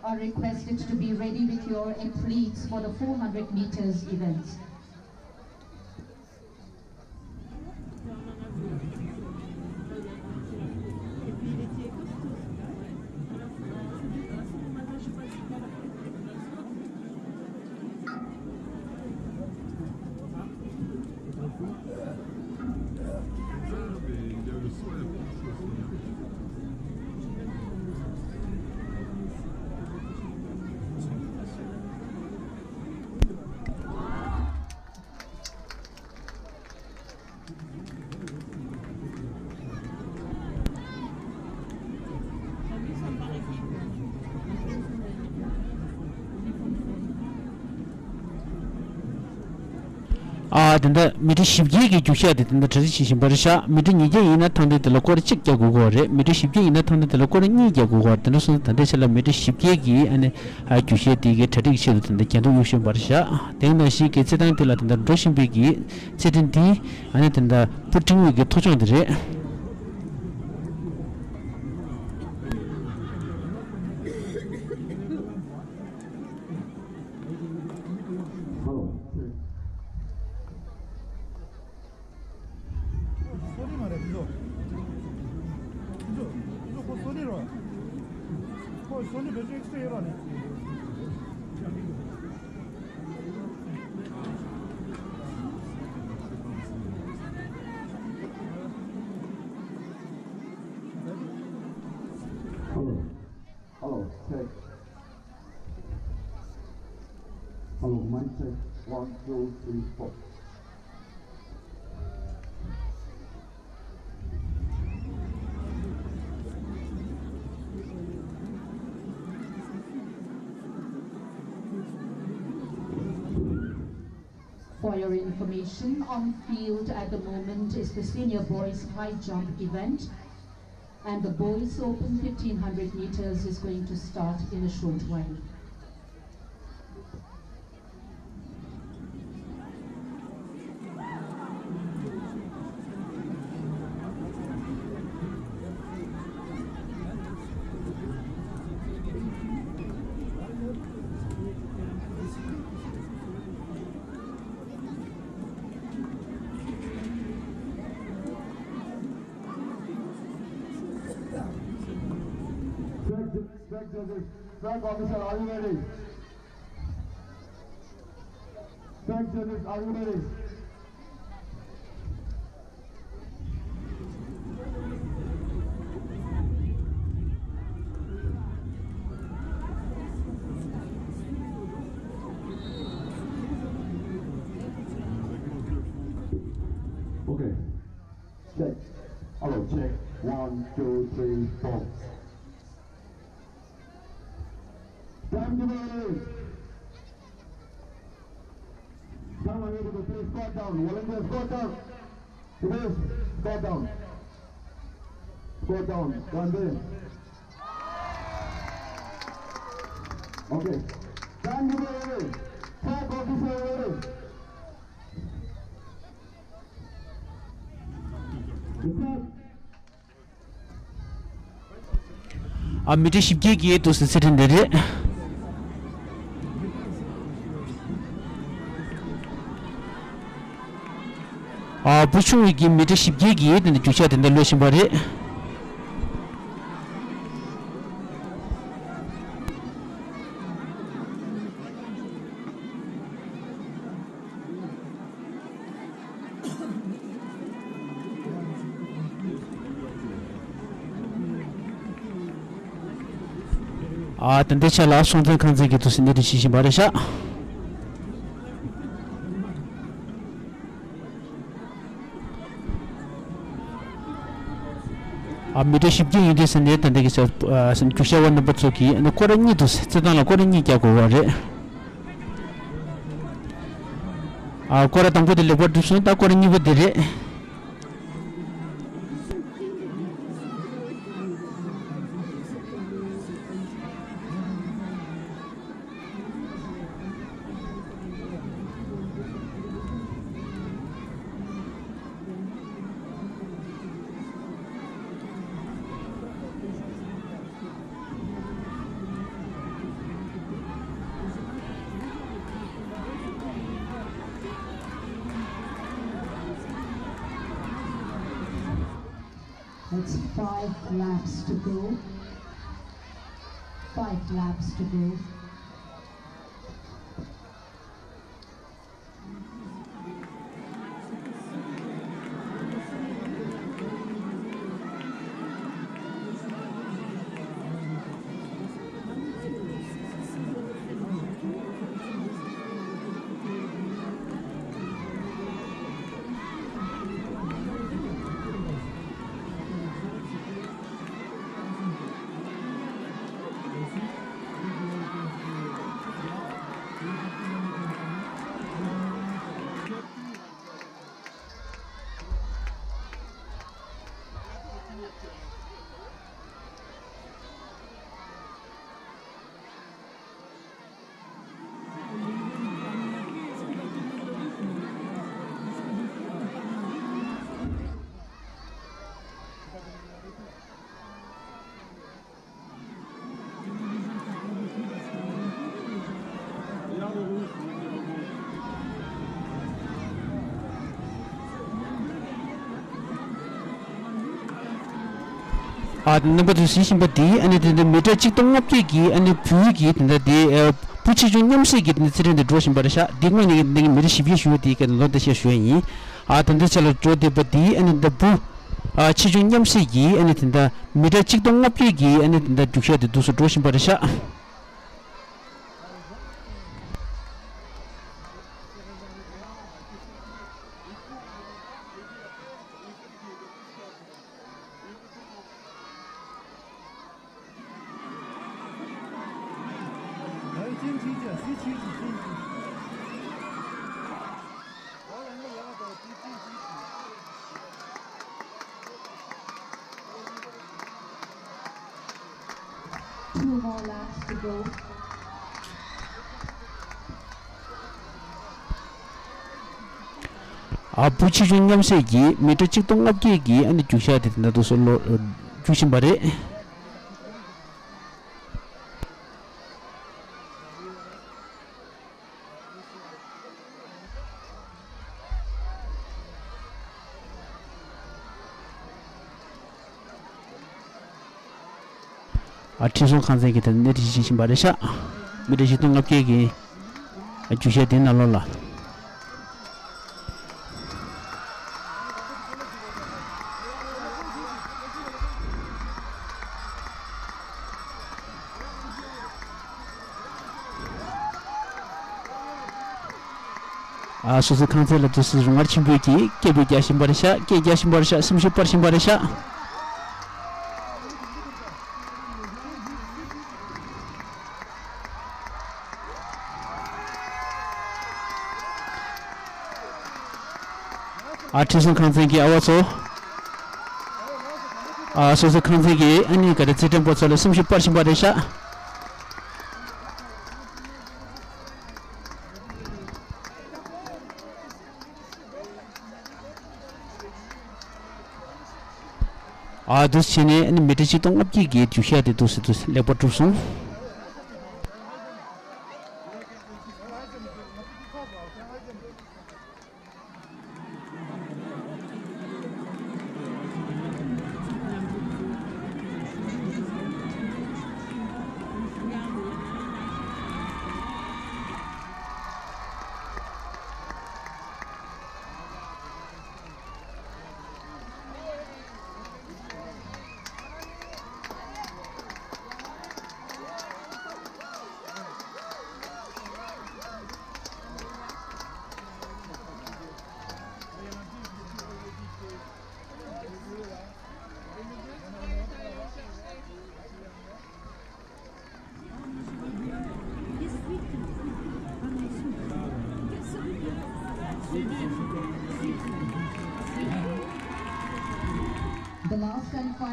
are requested to be ready with your athletes for the four hundred meters events. ཨ། དེ་འདྲ་མི་ཊར་བཞི་བརྒྱའི་གི་རྒྱུག་ཤར་དེ་དེ་འདྲ་གྲ་སྒྲིག་བྱེད་བཞིན་པ་རེད་ཤག་མི་ཊར་ཉིས་བརྒྱ་ཡིན་ན་ཐང་དེ་དེ་ལ་སྐོར་གཅིག་རྒྱག་དགོས་ཀྱི་རེད། མི་ཊར་བཞི་བརྒྱ་ཡིན་ན་ཐང་དེ་དེ་ལ་སྐོར་གཉིས་རྒྱག་དགོས་ཀྱི་རེད། དེ་འདྲ་སོང་ཙང་ད་ལྟའི་ཆ་ལ་མི་ཊར་བཞི་བརྒྱའི་གི་ཨ་ནི་ཨ་རྒྱུག་ཤར་དེ་གི་གྲ་སྒྲིག་ཆེད་དུ་དེ་འདྲ་རྒྱན་འདོགས་གཡུག་བཞིན་པ་རེད་ཤག་དེ་ནང་བཞིན་གི་རྩེད་ཐང་དེ་ལ་དེ་འདྲ་འགྲོ་བཞིན་པའི་གི་རྩེད་འགྲན་དེ་ཨ་ནི་དེ་འདྲ་པུ་ཊིང་བའི་གི་ཐོ་ཅོག་དེ་རེད། Hello, check. སོ་རི་མ་རེད་འདི་ཚོ། འདི་ཚོ་འདི་ཚོ་ཁོ་སོ་རི་རོ། ཁོ་སོ་རི་བེད་སྤྱོད་ཨེག་སི་ཊ་ཡོད་རོགས་ནས། Hello. Hello, check. Hello, mic check. One, two, three, four. For your information, on field at the moment is the senior boys high jump event, and the boys open fifteen hundred meters is going to start in a short while. Track, track judges, track officer, are you ready? Track judges, are you ready? Okay. Check. Hello, check. One, two, three, four. Time to be released. Time available, please squat down. Volunteer, squat down. Please, squat down. Squat down. Gandhi. Okay. Time to be released. Track officer ready. Report. ཨ། མི་ཊར་བཞི་བརྒྱ་གི་འདུག་སེ་རྩེད་འགྲན་འདི་རེད། ཨ། བུ་ཆུང་བའི་གི་མི་ཊར་བཞི་བརྒྱ་གི་དེ་འདྲ་རྒྱུག་ཤར་དེ་འདྲ་གློད་བཞིན་པ་རེད། ཨ། ད་ལྟའི་ཆ་ལ་སྲོང་བཙན་ཁང་ཚན་གྱི་དུས་སུ་གནས་སྡོད་བྱེད་བཞིན་པ་རེད་ཤག་ཨ། མི་ཊར་བཞི་བརྒྱ་ཡོད་དུས་ཟེར་ནས་ད་ལྟ་གི་ས་ཨ་རྒྱུག་ཤར་བ་རྣམ་པ་ཚོ་གིས་ཨ་ནི་སྐོར་ར་གཉིས་འདུག་རྩེད་ཐང་ལ་སྐོར་ར་གཉིས་རྒྱག་དགོས་པ་རེད། ཨ། སྐོར་ར་དང་པོ་དེ་ལེགས་པར་གྲུབ་སོང་། ད་སྐོར་ར་གཉིས་པ་དེ་རེད། It's five laps to go. Five laps to go. ཨ། རྣམ་པ་ཚོས་གཟིགས་བཞིན་པ་འདི་ཨ་ནི་དེ་འདྲ་མི་ཊར་ཆིག་སྟོང་ལྔ་བརྒྱ་གི་ཨ་ནི་བོད་ཀྱི་དེ་འདྲ་དེ་ཨ་བུ་ཆེ་ཆུང་མཉམ་བསྲེས་ཀྱི་དེ་འདྲ་རྩེད་འགྲན་དེ་འགྲོ་བཞིན་པ་རེད་ཤག་འདི་སྔོན་ནས་ཀྱི་འདི་གི་མི་ཊར་བཞི་བརྒྱ་ཞུ་བ་དེའི་སྐད་དུ་ལོ་ཟླ་ཤས་ཞུ་ཡ་ཡིན། ཨ། ད་ལྟ་ཆ་ལ་འགྲོ་བསྡད་པ་འདི་ཨ་ནི་ད་བུ་ཨ་ཆེ་ཆུང་མཉམ་བསྲེས་ཀྱི་ཨ་ནི་དེ་འདྲ་མི་ཊར་ཆིག་སྟོང་ལྔ་བརྒྱ་གི་ཨ་ནི་དེ་འདྲ་རྒྱུག་ཤར་དེ་འདུག་སེ་འགྲོ་བཞིན་པ་རེད་ཤག Two more laps to go. ཨ། བུ་ཆེ་ཆུང་མཉམ་བསྲེས་ཀྱི་མི་ཊར་ཆིག་སྟོང་ལྔ་བརྒྱ་གི་ཨ་ནི་རྒྱུག་ཤར་དེ་དེ་འདྲ་འདུག་སེ་ལོ་རྒྱུག་བཞིན་པ་རེད། ཨ། ཁྲིམས་སྲུང་ཁང་ཚན་གྱིས་དེར་སྣེ་ཁྲིད་བྱེད་བཞིན་པ་རེད་ཤག་མི་ཊར་བཞི་སྟོང་ལྔ་བརྒྱ་གི་རྒྱུག་ཤར་དེའི་ནང་ལོགས་ལ། ཨ། སོ་སོའི་ཁང་ཚན་ལ་དུས་སུ་རུ་ངར་ཆེན་པོས་ཀྱིས་སྐད་འབོད་རྒྱག་བཞིན་པ་རེད་ཤག་སྐད་རྒྱག་བཞིན་པ་རེད་ཤག་སེམས་ཤུགས་སྤར་བཞིན་པ་རེད་ཤག་ཨ། ཁྲིམས་སྲུང་ཁང་ཚན་གྱི་ཨ་བ་ཚོ། ཨ། སོ་སོའི་ཁང་ཚན་གྱི་ཨ་ནི་ག་རེ་རྩེད་འགྲན་པ་ཚོ་ལ་སེམས་ཤུགས་སྤར་བཞིན་པ་རེད་ཤག་ཨ། འདུག་སེ་བྱས་ནས་ཨ་ནི་མི་ཊར་ཆིག་སྟོང་ལྔ་བརྒྱ་གི་རྒྱུག་ཤར་དེ་འདུག་སེ་འདུག་སེ་ལེགས་པར་གྲུབ་སོང་།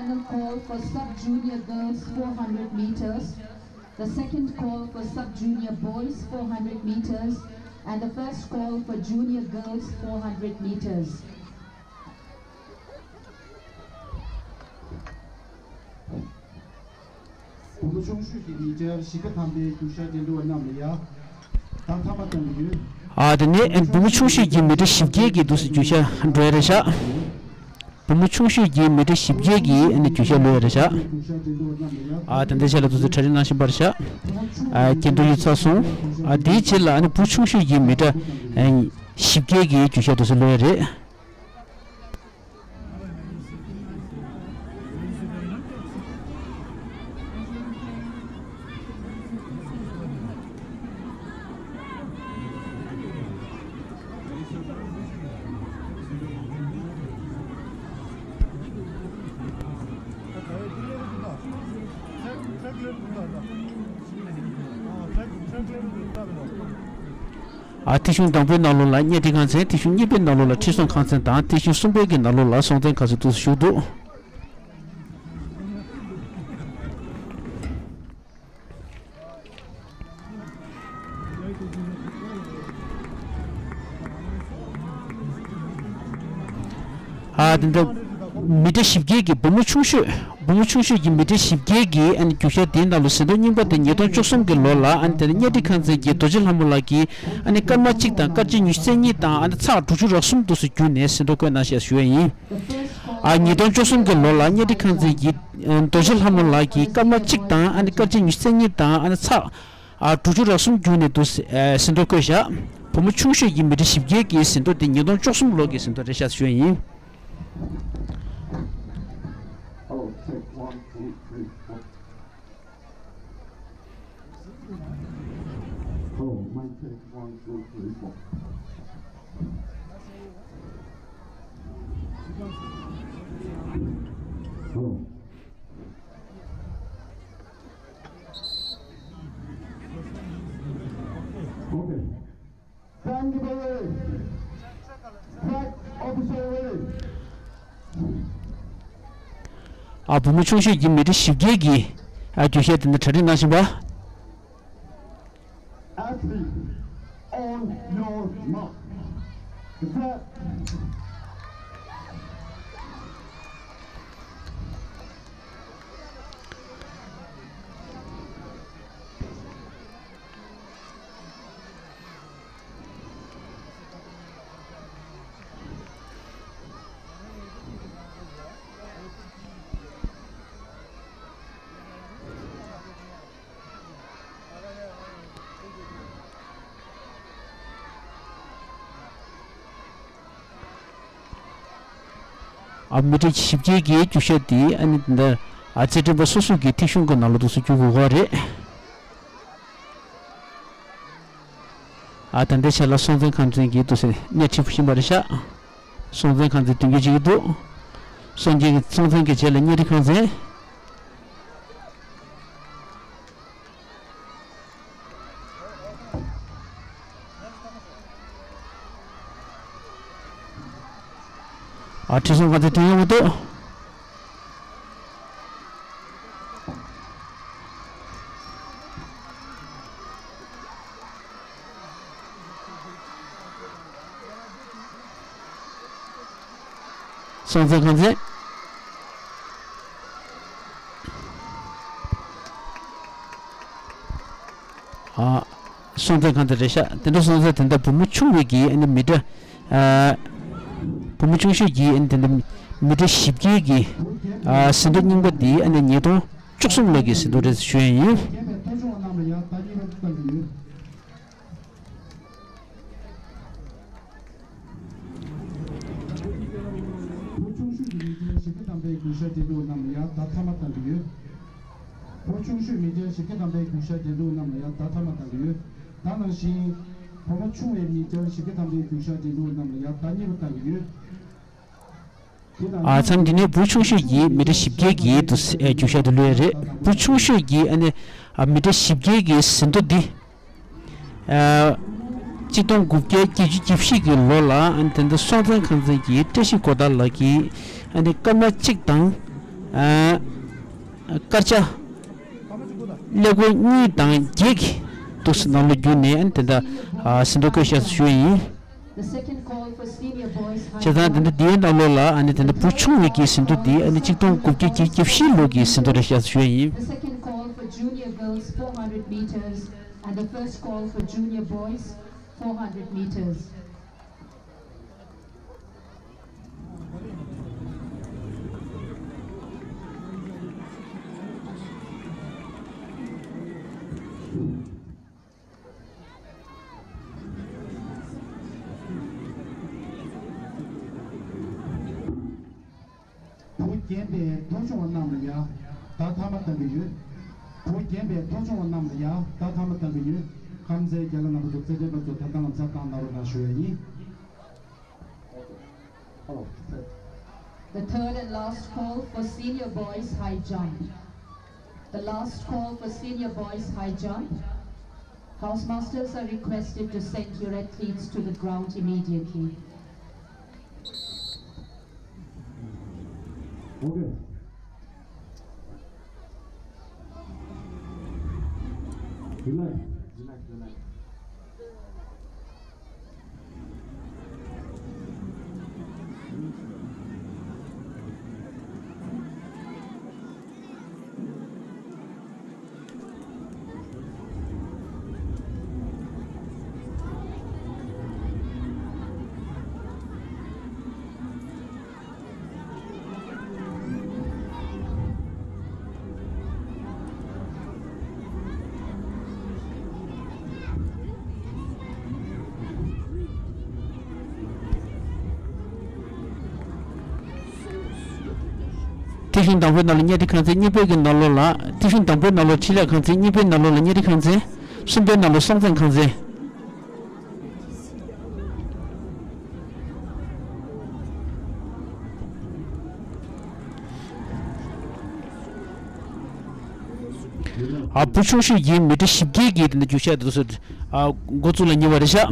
Final call for sub-junior girls four hundred meters, the second call for sub-junior boys four hundred meters, and the first call for junior girls four hundred meters. བུ་མོ་ཆུང་ཤོས་ཀྱི་མི་ཊར་བཞི་བརྒྱ་ཐམ་པའི་རྒྱུགས་ཞར་འགྲན་བསྡུར་བ་རྣམས་ལ་ཡ། ད་མཐའ་མ་གཏོང་གི་ཡོད། ཨ་དེ་ནས་བུ་མོ་ཆུང་ཤོས་ཀྱི་མི་ཊར་བཞི་བརྒྱའི་གི་འདུག་སེ་རྒྱུགས་ཞར་འགྲོ་ཡ་རེད་ཤག་བུ་མོ་ཆུང་ཤོས་ཀྱི་མི་ཊར་བཞི་བརྒྱའི་གི་ཨ་ནི་རྒྱུགས་ཞར་ལོས་ཡ་རེད་ཤག་ཨ་དེ་འདྲའི་ཆ་ལ་འདུག་སེ་གྲ་སྒྲིག་གནང་བཞིན་པ་རེད་ཤག་ཨ་འགྲན་བསྡུར་ཡོད་ཚར་སོང་། ཨ་དེའི་ཕྱིར་ལ་ཨ་ནི་བུ་ཆུང་ཤོས་ཀྱི་མི་ཊར་ཨ་བཞི་བརྒྱའི་གི་རྒྱུགས་ཞར་འདུག་སེ་ལོས་ཡ་རེད། ཨ་ཐེངས་གཞུང་དང་པོའི་ནང་ལོགས་ལ་གཉའ་ཁྲི་ཁང་ཚན། ཐེངས་གཞུང་གཉིས་པའི་ནང་ལོགས་ལ་ཁྲི་སྲོང་ཁང་ཚན་དང་། ཐེངས་གཞུང་གསུམ་པའི་གི་ནང་ལོགས་ལ་སྲོང་བཙན་ཁང་ཚན་འདུག་སེ་བཞུགས་འདུག་ཨ་དེ་འདྲ་མི་ཊར་བཞི་བརྒྱའི་གི་བུ་མོ་ཆུང་ཤོས། བུ་མོ་ཆུང་ཤོས་ཀྱི་མི་ཊར་བཞི་བརྒྱའི་གི་ཨ་ནི་རྒྱུགས་ཞར་དེའི་ནང་ལ་ཟིན་ཐོ་རྙིང་པ་དེ་ཉིས་སྟོང་བཅུ་གསུམ་གི་ལོ་ལ་ཨ་ནི་དེ་ནི་གཉའ་ཁྲི་ཁང་ཚན་གྱི་རྡོ་རྗེ་ལྷ་མོ་ལགས་ཀྱིས་ཨ་ནི་སྐར་མ་གཅིག་དང་སྐར་ཆ་ཉི་ཤུ་རྩ་གཉིས་དང་ཨ་ནི་ཚེག་དྲུག་ཅུ་རེ་གསུམ་འདུག་སེ་བརྒྱུད་ནས་ཟིན་ཐོ་བཀོད་གནང་ཞེས་ཞུ་བ་ཡིན། ཨ་ཉིས་སྟོང་བཅུ་གསུམ་གི་ལོ་ལ་གཉའ་ཁྲི་ཁང་ཚན་གྱི་རྡོ་རྗེ་ལྷ་མོ་ལགས་ཀྱིས་སྐར་མ་གཅིག་དང་ཨ་ནི་སྐར་ཆ་ཉི་ཤུ་རྩ་གཉིས་དང་ཨ་ནི་ཚེག་ཨ་དྲུག་ཅུ་རེ་གསུམ་བརྒྱུད་ནས་འདུག་སེ་ཨ་ཟིན་ཐོ་བཀོད་བཞག་བུ་མོ་ཆུང་ཤོས་ཀྱི་མི་ཊར་བཞི་བརྒྱའི་གི་ཟིན་ཐོ་དེ་ཉིས་སྟོང་བཅུ་གསུམ་ལོ་གི་ཟིན་ཐོ་རེད་ཤག་ཞུ་བ་ཡིན། Oh, take one, two, three, four. Oh, mic check, one, two, three, four. Oh. Okay. Thank you very much. Flag officer ready. ཨ་བུ་མོ་ཆུང་ཤོས་ཀྱི་མི་ཊར་བཞི་བརྒྱའི་གི་ཨ་རྒྱུགས་ཞར་དེ་འདྲ་གྲ་སྒྲིག་གནང་བཞིན་པ། Athlete, on your mark. Flag. ཨ་མི་ཊར་བཞི་བརྒྱའི་གི་རྒྱུགས་ཞར་དེ་ཨ་ནི་འདི་ཨ་རྩེད་འགྲན་པ་སོ་སོ་གི་ཐེངས་གཞུང་གི་ནང་ལ་འདུག་སེ་རྒྱུག་དགོས་ཀྱི་རེད། ཨ་ད་ལྟའི་ཆ་ལ་སྲོང་བཙན་ཁང་ཚན་གྱི་འདུག་སེ་གཉའ་ཁྲི་བཞིན་པ་རེད་ཤག་སྲོང་བཙན་ཁང་ཚན་མདུན་སྐྱོད་བྱེད་ཀྱི་འདུག་སྲོང་བཙན་སྲོང་བཙན་གྱི་རྗེས་ལ་གཉའ་ཁྲི་ཁང་ཚན། ཨ་ཁྲི་སྲོང་ཁང་ཚན་དོན་ཡོང་གི་འདུག་སྲོང་བཙན་ཁང་ཚན། ཨ། སྲོང་བཙན་ཁང་ཚན་རེད་ཤག་དེ་འདྲ་སོང་ཙང་དེ་འདྲ་བུ་མོ་ཆུང་བའི་གི་ཨ་ནི་མི་ཊར། ཨ། བུ་མོ་ཆུང་ཤོས་ཀྱི་ཨ་ནི་དེ་འདྲ་མི་ཊར་བཞི་བརྒྱའི་གི། ཨ། ཟིན་ཐོ་རྙིང་པ་འདི་ཨ་ནི་ཉིས་སྟོང་བཅུ་གསུམ་ལོ་གི་ཟིན་ཐོ་རེད་ཞུ་ཡ་ཡིན། བུ་ཆུང་ཤོས་ཀྱི་མི་ཊར་བཞི་བརྒྱ་ཐམ་པའི་རྒྱུགས་ཞར་འགྲན་བསྡུར་རྣམས་ལ་ཡང་ད་མཐའ་མ་གཏང་གི་ཡོད། བུ་ཆུང་ཤོས་མི་ཊར་བཞི་བརྒྱ་ཐམ་པའི་རྒྱུགས་ཞར་འགྲན་བསྡུར་རྣམས་ལ་ཡང་ད་མཐའ་མ་གཏང་གི་ཡོད། ད་ནང་བཞིན། བུ་མོ་ཆུང་བའི་མི་ཊར་བཞི་བརྒྱ་ཐམ་པའི་རྒྱུགས་ཞར་འགྲན་བསྡུར་རྣམས་ལ་ཡང་ད་གཉིས་པ་གཏང་གི་ཡོད། ཨ་མཚམས་འདི་ནས་བུ་ཆུང་ཤོས་ཀྱིས་མི་ཊར་བཞི་བརྒྱའི་གི་དུ་ཨེ་རྒྱུགས་ཞར་དུ་ལུས་ཡ་རེད། བུ་ཆུང་ཤོས་ཀྱིས་ཨ་ནི་ཨ་མི་ཊར་བཞི་བརྒྱའི་གི་ཟིན་ཐོ་འདི། ཨ་གཅིག་སྟོང་དགུ་བརྒྱ་བརྒྱད་ཅུ་གྱ་བཞི་གི་ལོ་ལ་ཨ་ནི་དེ་འདྲ་སྲོང་བཙན་ཁང་ཚན་གྱི་བཀྲ་ཤིས་གོ་ཐར་ལགས་ཀྱིས་ཨ་ནི་སྐར་མ་གཅིག་དང་ ཨ། སྐར་ཆ་ཀླད་ཀོར་གཉིས་དང་བརྒྱད་ཀྱི་འདུག་སེ་ནང་ལོགས་བརྒྱུད་ནས་ཨ་ནི་དེ་འདྲ་ཨ་ཟིན་ཐོ་བཀོད་བཞག་ཞུ་ཡ་ཡིན། The second call for senior boys high jump. བྱས་ཙང་དེ་འདྲ་འདིའི་ནང་ལོགས་ལ་ཨ་ནི་དེ་འདྲ་བུ་ཆུང་བའི་གི་ཟིན་ཐོ་འདི་ཨ་ནི་གཅིག་སྟོང་དགུ་བརྒྱ་བརྒྱད་ཅུ་གྱ་བཞི་ལོ་གི་ཟིན་ཐོ་རེད་བཞག་ཞུ་ཡ་ཡིན། The second call for junior girls four hundred meters and the first call for junior boys four hundred meters. བུ་རྒན་པའི་མཐོ་ཆུང་བ་རྣམས་ལ་ཡ་བརྡ་མཐའ་མ་བཏང་གི་ཡོད། བུ་རྒན་པའི་མཐོ་ཆུང་བ་རྣམས་ལ་ཡ་བརྡ་མཐའ་མ་བཏང་གི་ཡོད། ཁམས་ཚན་རྒན་ལགས་རྣམ་པ་ཚོ་རྩེད་འགྲན་པ་ཚོ་ད་ལྟའང་ཚར་བཏང་གནང་རོགས་གནང་ཞུ་ཡ་ཡིན། The third and last call for senior boys high jump. The last call for senior boys high jump. Housemasters are requested to send your athletes to the ground immediately. Okay. Relax, relax, relax. ཐེག་གཞུང་དང་པོའི་ནང་ལ་གཉའ་ཁྲི་ཁང་ཚན། གཉིས་པའི་གི་ནང་ལོགས་ལ་ཐེག་གཞུང་དང་པོའི་ནང་ལོགས་ཕྲིན་ལས་ཁང་ཚན། གཉིས་པའི་ནང་ལོགས་ལ་གཉའ་ཁྲི་ཁང་ཚན། གསུམ་པའི་ནང་ལོགས་སྲོང་བཙན་ཁང་ཚན། ཨ། བུ་ཆུང་ཤོས་ཀྱི་མི་ཊར་བཞི་བརྒྱད་ཀྱི་དེ་འདྲ་རྒྱུག་ཤར་དུ་སོ། ཨ། འགོ་བཙུགས་ལ་ཉེ་བ་རེད་ཤག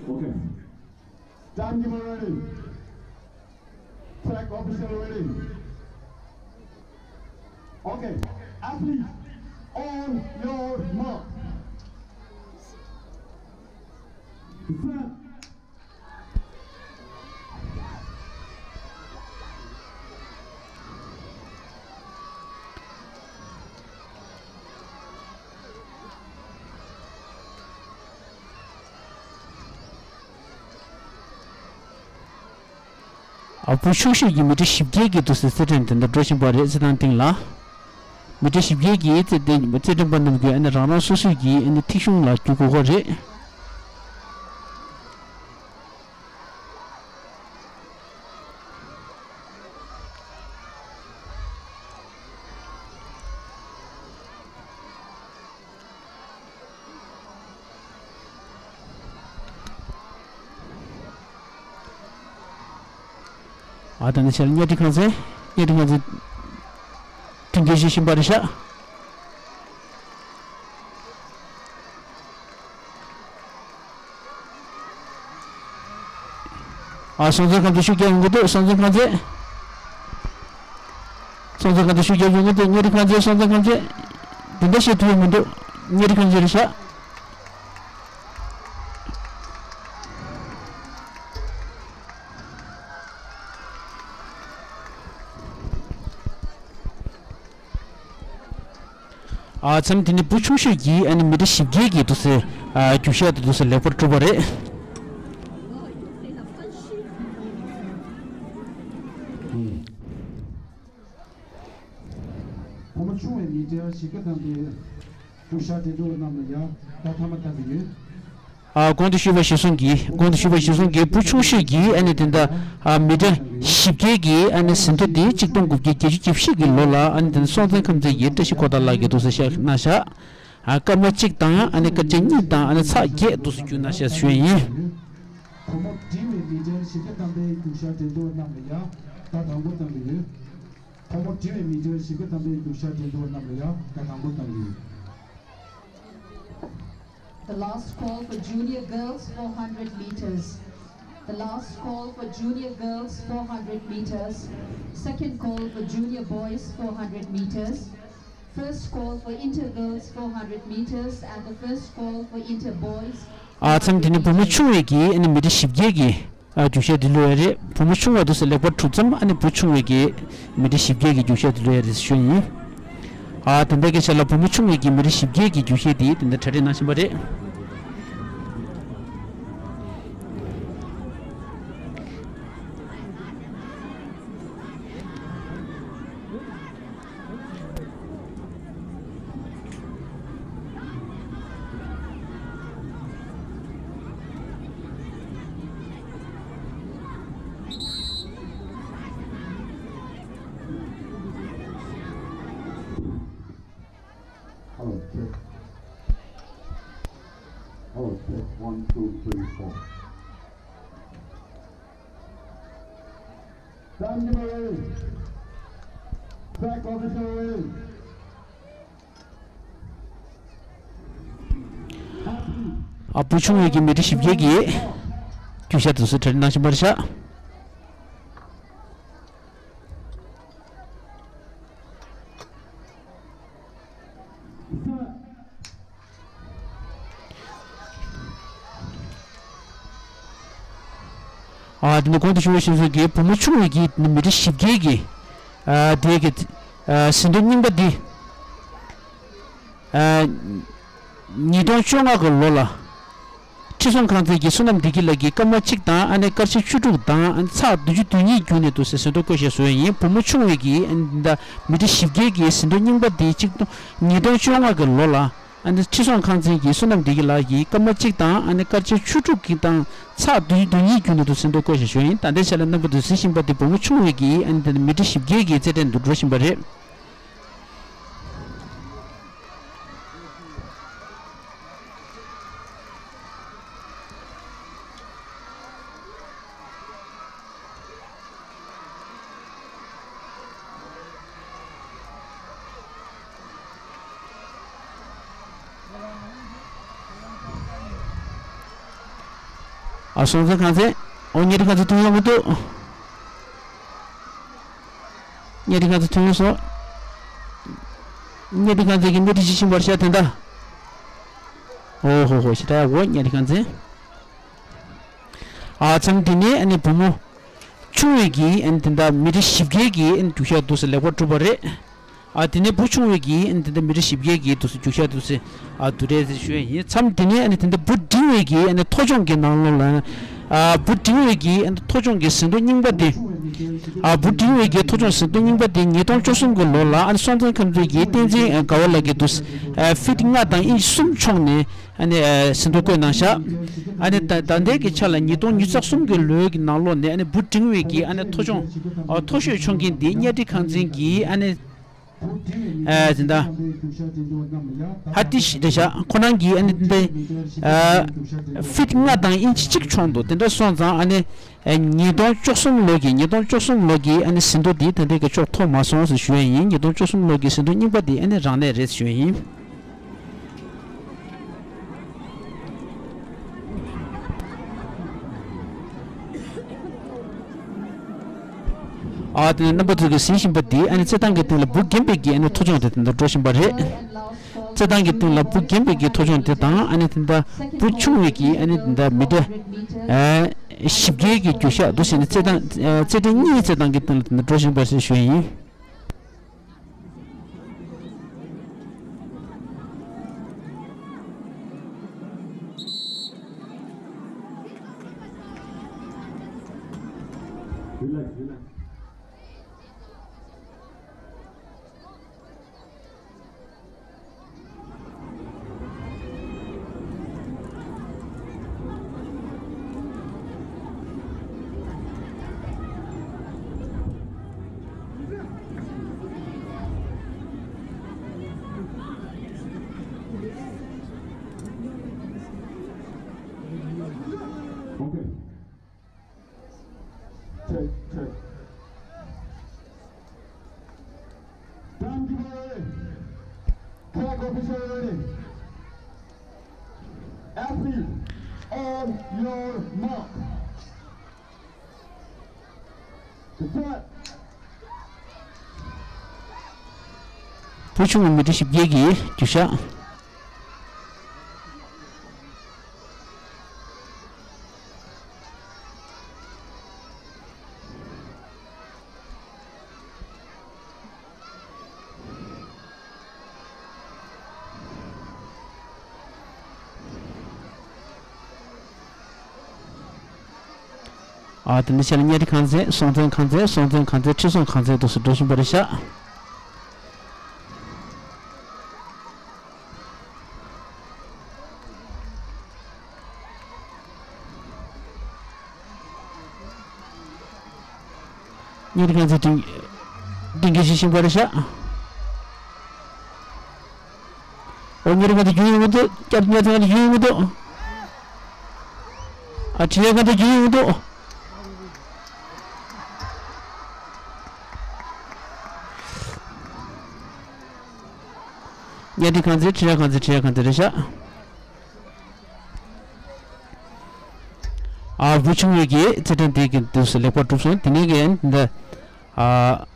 Okay. Timekeeper ready. Track official ready. Okay. Athletes, on your mark. Set. ཨ། བུ་ཆུང་ཤོས་ཀྱི་མི་ཊར་བཞི་བརྒྱད་ཀྱི་འདུག་སེ་རྩེད་འགྲན་དེ་འདྲ་འགྲོ་བཞིན་པ་རེད། རྩེད་ཐང་སྟེང་ལ་མི་ཊར་བཞི་བརྒྱད་ཀྱི་རྩེད་འགྲན་རྩེད་འགྲན་པ་རྣམས་ཀྱིས་ཨ་ནི་རང་རང་སོ་སོའི་གི་ཨ་ནི་ཐེག་གཞུང་ལ་རྒྱུག་དགོས་ཀྱི་རེད། ཨ། ད་ནི་ཕྱིར་གཉའ་ཁྲི་ཁང་ཚན། གཉའ་ཁྲི་ཁང་ཚན་མཐུན་རྐྱེན་བཞེས་བཞིན་པ་རེད་ཤག་ཨ། སྲོང་བཙན་ཁང་ཚན་ཤུགས་རྒྱག་ཡོང་གི་འདུག་སྲོང་བཙན་ཁང་ཚན། སྲོང་བཙན་ཁང་ཚན་ཤུགས་རྒྱག་ཡོང་གི་འདུག་གཉའ་ཁྲི་ཁང་ཚན། སྲོང་བཙན་ཁང་ཚན། དེ་འདྲ་བཤད་ཐུབ་ཡོད་མི་འདུག་གཉའ་ཁྲི་ཁང་ཚན་རེད་ཤག་ཨ། མཚམས་དེ་ནས་བུ་ཆུང་ཤོས་ཀྱིས་ཨ་ནི་མི་ཊར་བཞི་བརྒྱད་ཀྱི་འདུག་སེ། ཨ། རྒྱུག་ཤར་དེ་འདུག་སེ་ལེགས་པར་གྲུབ་པ་རེད། ཕོ་མོ་ཆུང་བའི་མི་ཊར་བཞི་བརྒྱ་ཐམ་པའི་རྒྱུག་ཤར་འགྲན་བསྡུར་རྣམས་ལ་ཡང་བརྡ་མཐའ་མ་བཏང་གི་ཡོད། ཨ་གོང་དུ་ཞུས་པ་གཞིར་བཟུང་གིས་གོང་དུ་ཞུས་པ་གཞིར་བཟུང་གིས་བུ་ཆུང་ཤོས་ཀྱིས་ཨ་ནི་དེ་འདྲ་ཨ་མི་ཊར་བཞི་བརྒྱད་ཀྱི་ཨ་ནི་ཟིན་ཐོ་དེ་གཅིག་སྟོང་དགུ་བརྒྱ་བརྒྱད་ཅུ་གྱ་བཞི་གི་ལོ་ལ་ཨ་ནི་དེ་འདྲ་སྲོང་བཙན་ཁམས་ཚན་གྱི་བཀྲ་ཤིས་གོ་ཐར་ལགས་ཀྱིས་འདུག་སེ་བཞག་གནང་བཞག་ཨ་སྐར་མ་གཅིག་དང་ཨ་ནི་སྐར་ཆ་གཉིས་དང་ཨ་ནི་ཚེག་བརྒྱད་འདུག་སེ་བརྒྱུད་གནང་བཞག་ཞུ་ཡ་ཡིན། བུ་མོ་འབྲིང་བའི་མི་ཊར་བཞི་བརྒྱ་ཐམ་པའི་རྒྱུག་ཤར་འགྲན་བསྡུར་བ་རྣམས་ལ་ཡང་བརྡ་དང་པོ་གཏང་གི་ཡོད། བུ་མོ་འབྲིང་བའི་མི་ཊར་བཞི་བརྒྱ་ཐམ་པའི་རྒྱུག་ཤར་འགྲན་བསྡུར་བ་རྣམས་ལ་ཡང་བརྡ་དང་པོ་གཏང་གི་ཡོད། The last call for junior girls four hundred meters. The last call for junior girls four hundred meters. Second call for junior boys four hundred meters. First call for inter girls four hundred meters and the first call for inter boys. ཨ་མཚམས་འདི་ནི་བུ་མོ་ཆུང་བའི་གི་ཨ་ནི་མི་ཊར་བཞི་བརྒྱད་ཀྱི་ཨ་རྒྱུག་ཤར་འདི་ལོས་ཡ་རེད། བུ་མོ་ཆུང་བ་འདུག་སེ་ལེགས་པར་གྲུབ་མཚམས་ཨ་ནི་བུ་ཆུང་བའི་གི་མི་ཊར་བཞི་བརྒྱད་ཀྱི་རྒྱུག་ཤར་འདི་ལོས་ཡ་རེད་ཞུ་ཡིན། ཨ་དེ་འདྲ་གི་ཆ་ལ་བུ་མོ་ཆུང་བའི་གི་མི་ཊར་བཞི་བརྒྱད་ཀྱི་རྒྱུག་ཤར་འདི་དེ་འདྲ་གྲ་སྒྲིག་གནང་བཞིན་པ་རེད། Hello, check. Hello, check. One, two, three, four. Timekeeper in. Flag officer in. ཨ་བུ་ཆུང་བའི་གི་མི་ཊར་བཞི་བརྒྱད་ཀྱི་རྒྱུག་ཤར་དུས་སུ་གྲ་སྒྲིག་གནང་བཞིན་པ་རེད་ཤག་ཨ་དེ་ནས་གོང་དུ་ཞུ་བ་བཞིན་སོང་གི་བུ་མོ་ཆུང་བའི་གི་མི་ཊར་བཞི་བརྒྱད་ཀྱི་ཨ་དེ་གི་ཨ་ཟིན་ཐོ་རྙིང་པ་འདི་ཨ་ཉིས་སྟོང་བཅོ་ལྔ་གི་ལོ་ལ་ཁྲི་སྲོང་ཁང་ཚན་གྱི་བསོད་ནམས་བདེ་སྐྱིད་ལགས་ཀྱིས་སྐར་མ་གཅིག་དང་ཨ་ནི་སྐར་ཆ་བཅུ་དྲུག་དང་ཨ་ནི་ཚེག་བདུན་ཅུ་དོན་གཉིས་བརྒྱུད་ནས་འདུག་སེ་ཟིན་ཐོ་བཀོད་བཞག་བཟོས་ཡིན། བུ་མོ་ཆུང་བའི་གི་ཨ་ནི་འདི་འདྲ་མི་ཊར་བཞི་བརྒྱད་ཀྱི་ཟིན་ཐོ་རྙིང་པ་འདི་གཅིག་སྟོང་ཉིས་སྟོང་བཅོ་ལྔ་གི་ལོ་ལ་ཨ་ནི་ཁྲི་སྲོང་ཁང་ཚན་གྱི་བསོད་ནམས་བདེ་སྐྱིད་ལགས་ཀྱིས་སྐར་མ་གཅིག་དང་ཨ་ནི་སྐར་ཆ་བཅུ་དྲུག་གི་དང་ཚེག་བདུན་ཅུ་དོན་གཉིས་བརྒྱུད་ནས་འདུག་ཟིན་ཐོ་བཀོད་བཞག་བཟོས་ཡིན། ད་ལྟའི་ཆ་ལ་རྣམ་པ་ཚོས་གཟིགས་བཞིན་པ་འདི་བུ་མོ་ཆུང་བའི་གི་ཨ་ནི་འདི་མི་ཊར་བཞི་བརྒྱད་ཀྱི་རྩེད་འགྲན་དུ་འགྲོ་བཞིན་པ་རེད། ཨ་སྲོང་བཙན་ཁང་ཚན། ཨོ་གཉའ་ཁྲི་ཁང་ཚན་ཐུག་ཡོང་གི་འདུག་གཉའ་ཁྲི་ཁང་ཚན་ཐུག་ཡོང་སོང་། གཉའ་ཁྲི་ཁང་ཚན་གྱི་མི་ཊར་ཅིག་ཕྱིན་པར་ཤ་དེ་འདྲ། ཨོ་ཧོ་ཧོ་ཤི་ད་ཡ་འོ་གཉའ་ཁྲི་ཁང་ཚན། ཨ་མཚམས་འདི་ནས་ཨ་ནི་བུ་མོ་ཆུང་བའི་གིས་ཨ་ནི་དེ་འདྲ་མི་ཊར་བཞི་བརྒྱད་ཀྱི་ཨ་ནི་རྒྱུག་ཤར་འདུག་སེ་ལེགས་པར་གྲུབ་པ་རེད། ཨ་དེ་ནས་བུ་ཆུང་བའི་གིས་ཨ་ནི་དེ་འདྲ་མི་ཊར་བཞི་བརྒྱད་ཀྱི་འདུག་སེ་རྒྱུག་ཤར་འདུག་སེ་ཨ་བསྡུར་རེས་ཞུ་ཡ་ཡིན། མཚམས་འདི་ནས་ཨ་ནི་དེ་འདྲ་བུ་འབྲིང་བའི་གིས་ཨ་ནི་མཐོ་ལྗོངས་ཀྱི་ནང་ལོགས་ལ་ཨ་བུ་འབྲིང་བའི་གིས་ཨ་ནི་མཐོ་ལྗོངས་ཀྱི་ཟིན་ཐོ་རྙིང་པ་འདི་ཨ་བུ་འབྲིང་བའི་གིས་མཐོ་ལྗོངས་ཟིན་ཐོ་རྙིང་པ་འདི་ཉིས་སྟོང་བཅུ་གསུམ་གྱི་ལོ་ལ་ཨ་ནི་སྲོང་བཙན་ཁམས་ཚན་གྱི་བསྟན་འཛིན་དགའ་བ་ལགས་ཀྱིས་འདུག་སེ་ཨ་ཕིཊ་ལྔ་དང་ཨིན་ཅི་གསུམ་མཆོངས་ནས། ཨ་ནི་ཨ་ཟིན་ཐོ་བཀོད་གནང་ཤག་ཨ་ནི་ད་ད་ལྟའི་གི་ཆ་ལ་ཉིས་སྟོང་ཉི་ཤུ་རྩ་གསུམ་གི་ལོའི་གི་ནང་ལོགས་ནས་ཨ་ནི་བུ་འབྲིང་བའི་གི་ཨ་ནི་མཐོ་ལྗོངས་ཨ་མཐོ་ཤོས་མཆོང་མཁན་འདི་གཉའ་ཁྲི་ཁང་ཚན་གྱི་ཨ་ནི་ཨ་ཟིན་ད་ཧ་ཏི་ཤི་རེད་ཤག་ཁོ་རང་གིས་ཨ་ནི་འདི་ཨ་ཕིཊ་ལྔ་དང་ཨིན་ཅི་གཅིག་མཆོངས་འདུག་དེ་འདྲ་སོང་ཙང་ཨ་ནི་ཨ་ཉིས་སྟོང་བཅུ་གསུམ་ལོ་གི་ཉིས་སྟོང་བཅུ་གསུམ་ལོ་གི་ཨ་ནི་ཟིན་ཐོ་འདི་ད་ལྟའི་གི་ཕྱོགས་ཐོབ་མ་སོང་ཟེར་ཞུ་ཡ་ཡིན། ཉིས་སྟོང་བཅུ་གསུམ་ལོ་གི་ཟིན་ཐོ་རྙིང་པ་འདི་ཨ་ནི་རང་ལས་རེད་ཞུ་ཡ་ཡིན། ཨ་དེ་ནས་རྣམ་པ་ཚོ་གིས་གཟིགས་བཞིན་པ་འདི་ཨ་ནི་རྩེད་ཐང་གི་སྟེང་ལ་བུ་རྒན་པའི་གི་ཨ་ནི་མཐོ་ལྗོངས་དེ་དེ་འདྲ་འགྲོ་བཞིན་པ་རེད། རྩེད་ཐང་གི་སྟེང་ལ་བུ་རྒན་པའི་གི་མཐོ་ལྗོངས་དེ་དང་ཨ་ནི་དེ་འདྲ་བུ་ཆུང་བའི་གི་ཨ་ནི་དེ་འདྲ་མི་ཊར་ཨ་བཞི་བརྒྱའི་གི་རྒྱུག་ཤར་འདུག་ཟེར་ནས་རྩེད་ཐང་ཨ་རྩེད་འགྲན་གཉིས་རྩེད་ཐང་གི་སྟེང་ལ་དེ་འདྲ་འགྲོ་བཞིན་པ་ཞེས་ཞུ་ཡ་ཡིན། Official ready. Athlete, on your mark. Start. བུ་ཆུང་བའི་མི་ཊར་བཞི་བརྒྱད་ཀྱི་རྒྱུག་ཤར། ཨ། དེ་འདྲ་བྱས་ན་གཉའ་ཁྲི་ཁང་ཚན། སྲོང་བཙན་ཁང་ཚན། སྲོང་བཙན་ཁང་ཚན། ཁྲི་སྲོང་ཁང་ཚན་དུ་སུ་འགྲོ་བཞིན་པ་རེད་ཤག་གཉའ་ཁྲི་ཁང་ཚན་སྒྲིང་སྒྲིང་གི་བྱེད་བཞིན་པ་རེད་ཤག་ཨོ། གཉའ་ཁྲི་ཁང་ཚན་རྒྱུག་ཡོང་གི་འདུག་སྐྱབས་གཉའ་ཁྲི་ཁང་ཚན་རྒྱུག་ཡོང་གི་འདུག་ཨ། ཁྲི་ཁང་ཚན་རྒྱུག་ཡོང་གི་འདུག་གཉའ་ཁྲི་ཁང་ཚན། ཁྲི་ཁང་ཚན། ཁྲི་ཁང་ཚན་རེད་ཤག་ཨ། བུ་ཆུང་བའི་གི་རྩེད་འགྲན་དེ་གི་དུས་སུ་ལེགས་པར་གྲུབ་སོང་། དེ་ནས་གི་འདི། ཨ།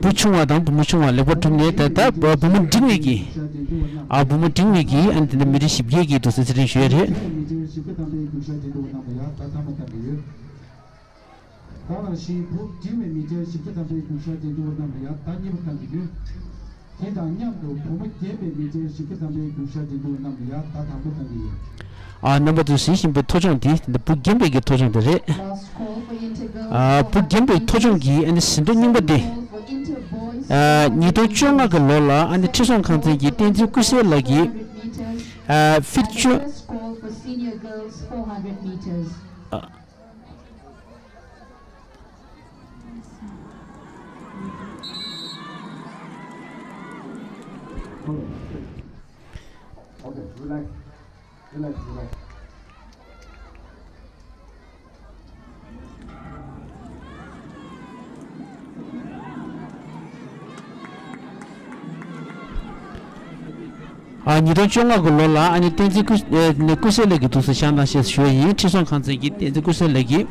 བུ་ཆུང་བ་དང་བུ་མོ་ཆུང་བ་ལེགས་པར་གྲུབ་ནས། ད་ལྟ་བུ་མོ་འབྲིང་བའི་གི། ཨ། བུ་མོ་འབྲིང་བའི་གི། ཨ། འདི་འདྲ་མི་ཊར་བཞི་བརྒྱད་ཀྱི་དུས་སུ་རྩེད་འགྲན་ཞུ་ཡ་རེད། ད་ནང་བཞིན་བུ་འབྲིང་བའི་མི་ཊར་བཞི་བརྒྱ་ཐམ་པའི་རྒྱུག་ཤར་འགྲན་བསྡུར་བ་རྣམས་ལ་ཡང་ཟླ་ཐམ་པ་གཏོང་གི་ཡོད། དེ་དང་མཉམ་དུ་བུ་མོ་རྒན་པའི་མི་ཊར་བཞི་བརྒྱ་ཐམ་པའི་རྒྱུག་ཤར་འགྲན་བསྡུར་བ་རྣམས་ལ་ཡང་ཟླ་དང་པོ་གཏོང་གི་ཡོད། ཨ། རྣམ་པ་ཚོས་གཟིགས་བཞིན་པའི་མཐོ་ལྗོངས་འདི་བུ་རྒན་པའི་གི་མཐོ་ལྗོངས་དེ་རེད། ཨ། བུ་རྒན་པའི་མཐོ་ལྗོངས་ཀྱི་ཨ་ནི་ཟིན་ཐོ་རྙིང་པ་འདི། ཨ། ཉིས་སྟོང་བཅོ་ལྔ་གི་ལོ་ལ་ཨ་ནི་ཁྲི་སྲོང་ཁང་ཚན་གྱི་བསྟན་འཛིན་ཀུན་གསལ་ལགས་ཀྱིས། ཨ། ཕིཊ་བཅུ། Okay, relax. Relax, relax. ཨ། ཉིས་སྟོང་བཅོ་ལྔ་གི་ལོ་ལ་ཨ་ནི་བསྟན་འཛིན་ཀུན་ཨ་ནི་ཀུན་གསལ་ལགས་ཀྱི་དུས་སུ་བཞག་གནང་ཞེས་ཞུ་བ་ཡིན། ཁྲི་སྲོང་ཁང་ཚན་གྱི་བསྟན་འཛིན་ཀུན་གསལ་ལགས་ཀྱིས།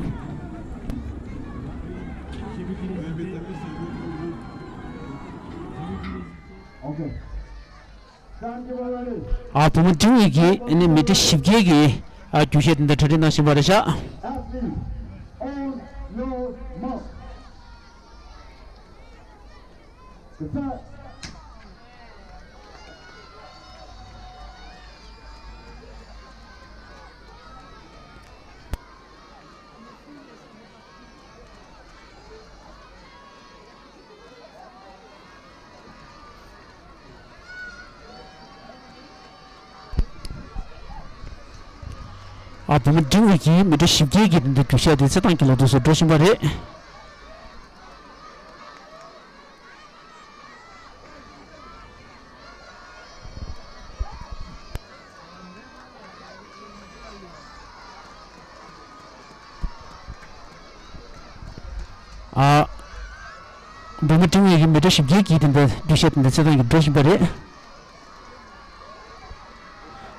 Okay. ཨ། བུ་མོ་འབྲིང་བའི་གི་ཨ་ནི་མི་ཊར་བཞི་བརྒྱའི་གི། ཨ། རྒྱུག་ཤར་དེ་འདྲ་གྲ་སྒྲིག་གནང་བཞིན་པ་རེད་ཤག་ཨ། བུ་མོ་འབྲིང་བའི་གི་མི་ཊར་བཞི་བརྒྱའི་གི་འདི་རྒྱུག་ཤར་དེ་རྩེད་ཐང་གི་ལོགས་སུ་འགྲོ་བཞིན་པ་རེད། ཨ། བུ་མོ་འབྲིང་བའི་གི་མི་ཊར་བཞི་བརྒྱའི་གི་དེ་འདྲ་རྒྱུག་ཤར་དེ་འདྲ་རྩེད་ཐང་གི་འགྲོ་བཞིན་པ་རེད།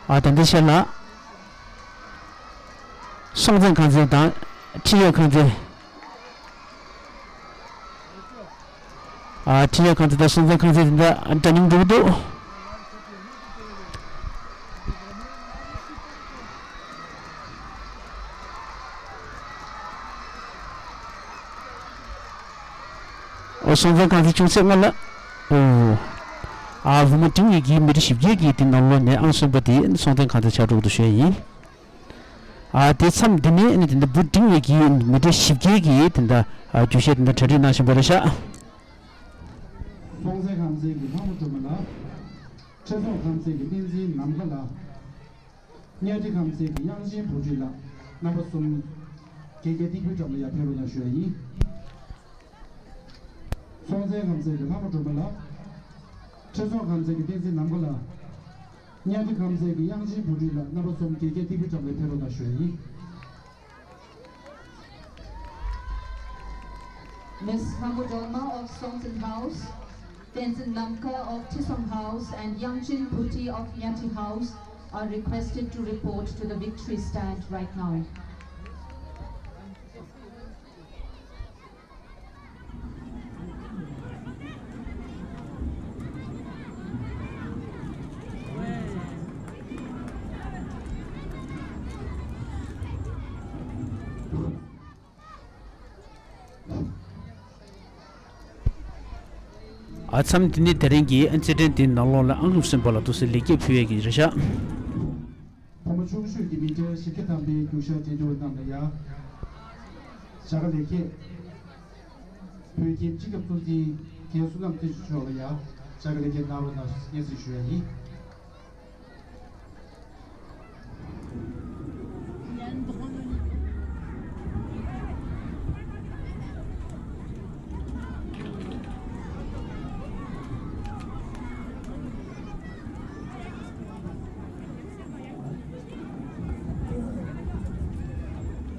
ཨ། དེ་འདྲ་བྱས་ན། སྲོང་བཙན་ཁང་ཚན་དང་ཁྲི་ཡོད་ཁང་ཚན། ཨ། ཁྲི་ཡོད་ཁང་ཚན་དང་སྲོང་བཙན་ཁང་ཚན་དེ་འདྲ་འདྲ་མཉམ་འགྲོ་གི་འདུག་ཨོ། སྲོང་བཙན་ཁང་ཚན་ཅུང་ཟད་སྔོན་ལ། ཨོ། ཨ། བུ་མོ་འབྲིང་བའི་གི་མི་ཊར་བཞི་བརྒྱའི་གི་དེ་ནང་ལོགས་ནས་ཨང་གསུམ་པ་དེ་སྲོང་བཙན་ཁང་ཚན་ཆགས་འགྲོ་གི་འདུག་ཞུ་ཡ་ཡིན། ཨ། དེ་མཚམས་འདི་ནས་ཨ་ནི་དེ་འདྲ་བུ་འབྲིང་བའི་གི་མི་ཊར་བཞི་བརྒྱའི་གི་དེ་འདྲ། ཨ། རྒྱུག་ཤར་དེ་འདྲ་གྲ་སྒྲིག་གནང་བཞིན་པ་རེད་ཤག་སྲོང་བཙན་ཁང་ཚན་གྱི་ལྷ་མོ་སྒྲོལ་མ་ལགས། ཁྲི་སྲོང་ཁང་ཚན་གྱི་བསྟན་འཛིན་ནམ་མཁའ་ལགས། གཉའ་ཁྲི་ཁང་ཚན་གྱི་དབྱངས་ཅན་བུ་ཁྲིད་ལགས། རྣམ་པ་གསུམ་དགེ་རྒྱས་སྟེགས་བུའི་འགྲམ་ལ་ཡར་ཕེབས་རོགས་གནང་ཞུ་ཡ་ཡིན། སྲོང་བཙན་ཁང་ཚན་གྱི་ལྷ་མོ་སྒྲོལ་མ་ལགས། ཁྲི་སྲོང་ཁང་ཚན་གྱི་བསྟན་འཛིན་ནམ་མཁའ་ལགས། གཉའ་ཁྲི་ཁང་ཚན་གྱི་དབྱངས་ཅན་བུ་ཁྲིད་ལགས། རྣམ་པ་གསུམ་དགེ་རྒྱས་སྟེགས་བུའི་འགྲམ་ལ་ཕེབས་རོགས་གནང་ཞུ་ཡ་ཡིན། Miss Hamu Dolma of Songtsen House, Tenzin Namka of Tisong House, and Yangjin Puti of Nyati House are requested to report to the victory stand right now. ཨ་མཚམས་འདི་ནས་དེ་རིང་གི་རྩེད་འགྲན་དེའི་ནང་ལོགས་ལ་ཨང་རིམ་གསུམ་པ་ལ་ཐུགས་སྲས་ལེགས་སྐྱེས་ཕུལ་ཡས་ཀྱི་རེད་ཤག་བུ་མོ་ཆུང་ཤོས་ཀྱི་མི་ཊར་བཞི་བརྒྱ་ཐམ་པའི་རྒྱུག་ཤར་འགྲན་བསྡུར་ནང་ལ་ཡ། བྱ་དགའ་ལེགས་སྐྱེས། བོད་ཁྱིམ་སྤྱི་ཁྱབ་གཙོ་འཛིན་རྒན་བསོད་ནམས་བསྟན་ཆོས་མཆོག་ལ་ཡ། བྱ་དགའ་ལེགས་སྐྱེས་གནང་རོགས་གནང་ཞེས་སྙན་སེང་ཞུ་ཡ་ཡིན།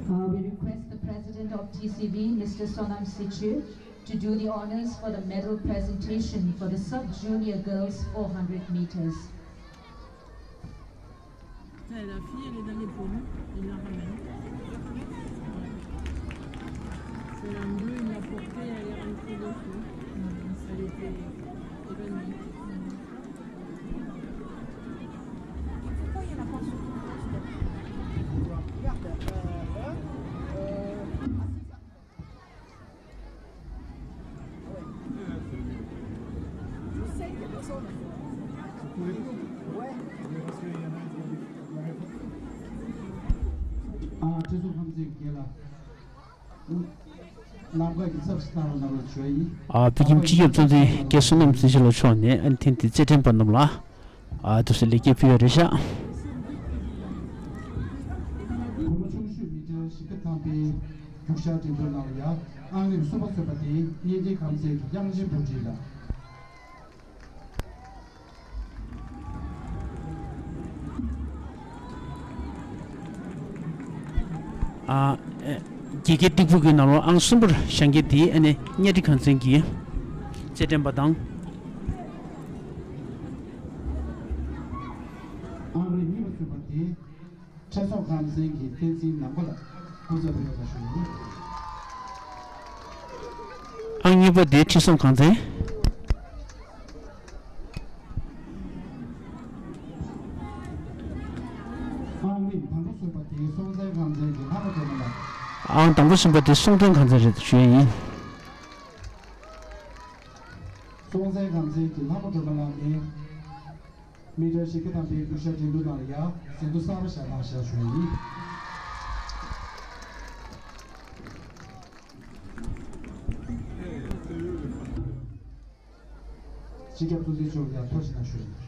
Uh, we request the President of T C V, Mister Sonam Situ, to do the honors for the medal presentation for the sub-junior girls four hundred meters. Putain, la fille, elle est dans les pommes. Il la ramène. Ouais. C'est la bleue, il l'a portée, elle est rentrée dessous. Elle était évanouie. Pourquoi il y en a pas sur ton poste ? Regarde, euh, euh, euh, ཨ་ཁྲི་ཟུར་ཁམས་ཚན་གྱི་རྒན་ལགས། ལམ་ཁ་གི་ཚབ་ཞིག་གནང་རོགས་གནང་རོགས་ཞུ་ཡ་ཡིན། ཨ་བོད་ཁྱིམ་སྤྱི་ཁྱབ་གཙོ་འཛིན་རྒན་བསོད་ནམས་བསྟན་ཆོས་ལགས་མཆོག་ནས་ཨ་ནི་ཐེངས་འདིའི་རྩེད་འགྲན་པ་རྣམས་ལ། ཨ་ཐུགས་སྲས་ལེགས་སྐྱེས་ཕུལ་ཡ་རེད་ཤག་བུ་མོ་ཆུང་ཤོས་མི་ཊར་བཞི་བརྒྱ་ཐམ་པའི་རྒྱུག་ཤར་འགྲན་བསྡུར་ནང་ལ་ཡ་ཨང་རིམ་གསུམ་པ་ཐོན་པ་དེ་གཉན་ཆེན་ཁམས་ཚན་གྱི་དབྱངས་ཅན་བུ་ཁྲིད་ལགས། ཨ་ཨེ་དགེ་རྒན་སྟེགས་བུ་གི་ནང་ལོགས་ཨང་གསུམ་པར་བཞེངས་མཁན་དེ་ཨ་ནི་གཉའ་ཁྲི་ཁང་ཚན་གྱི་རྩེད་འགྲན་པ་དང་། ཨང་རིམ་གཉིས་པ་ཐོན་པ་དེ། ཁྲེ་སྲོང་ཁང་ཚན་གྱི་བསྟན་འཛིན་ནམ་མཁའ་ལགས་སྐུ་ཚབ་ཕེབས་པ་ཞུ་ཡིན། ཨང་གཉིས་པ་དེ་ཁྲི་སྲོང་ཁང་ཚན། ཨང་རིམ་དང་པོ་སོན་པ་དེ་སྲོང་བཙན་ཁང་ཚན་གྱི་ལྷ་མོ་སྒྲོལ་མ་ལགས། ཨང་དང་པོ་སོན་པ་དེ་སྲོང་བཙན་ཁང་ཚན་རེད་ཞུ་ཡ་ཡིན། སྲོང་བཙན་ཁང་ཚན་གྱི་ལྷ་མོ་སྒྲོལ་མ་ལགས་ནས། མི་ཊར་བཞི་བརྒྱ་ཐམ་པའི་རྒྱུག་ཤར་འགྲན་བསྡུར་ནང་ལ་ཡ་ཟིན་ཐོ་གསར་པ་བཞག་གནང་བཞག་ཞུ་ཡ་ཡིན། སྤྱི་ཁྱབ་གཙོ་འཛིན་མཆོག་ཡ་ཐུགས་རྗེ་གནང་ཞུ་ཡ་ཡིན།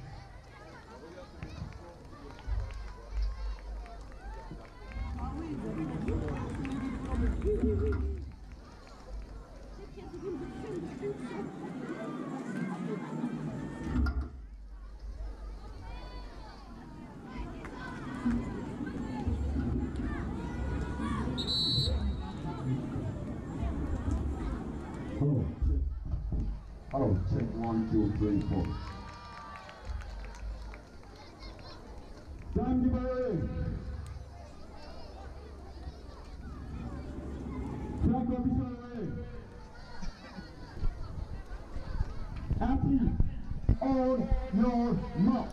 Hello. Hello, check one, two, three, four. Time keeper away. Flag officer away. Athlete, on your mark.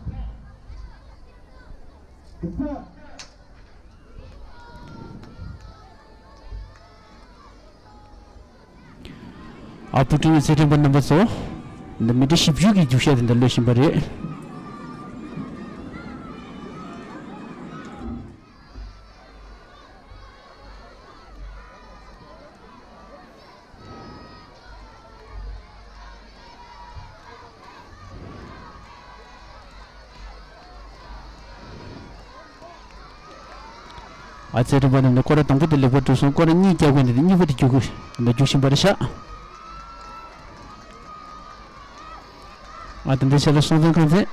Set. ཨ་བུ་ཀྲུང་ཡི་རྩེད་འགྲན་པ་རྣམ་པ་ཚོ། འདི་མི་ཊར་བཞི་བཅུ་གི་རྒྱུག་ཤར་དེ་འདྲ་གློད་བཞིན་པ་རེད། ཨ་རྩེད་འགྲན་པ་རྣམས་ནས་སྐོར་ར་དང་པོ་དེ་ལེགས་པར་གྲུབ་སོང་། སྐོར་ར་གཉིས་བརྒྱབ་མཁན་དེ་གཉིས་པ་དེ་རྒྱུག་གི་འདུག་རྒྱུག་བཞིན་པ་རེད་ཤག་ཨ་དེ་འདྲ་བྱས་ལ་སྲོང་བཙན་ཁང་ཚན།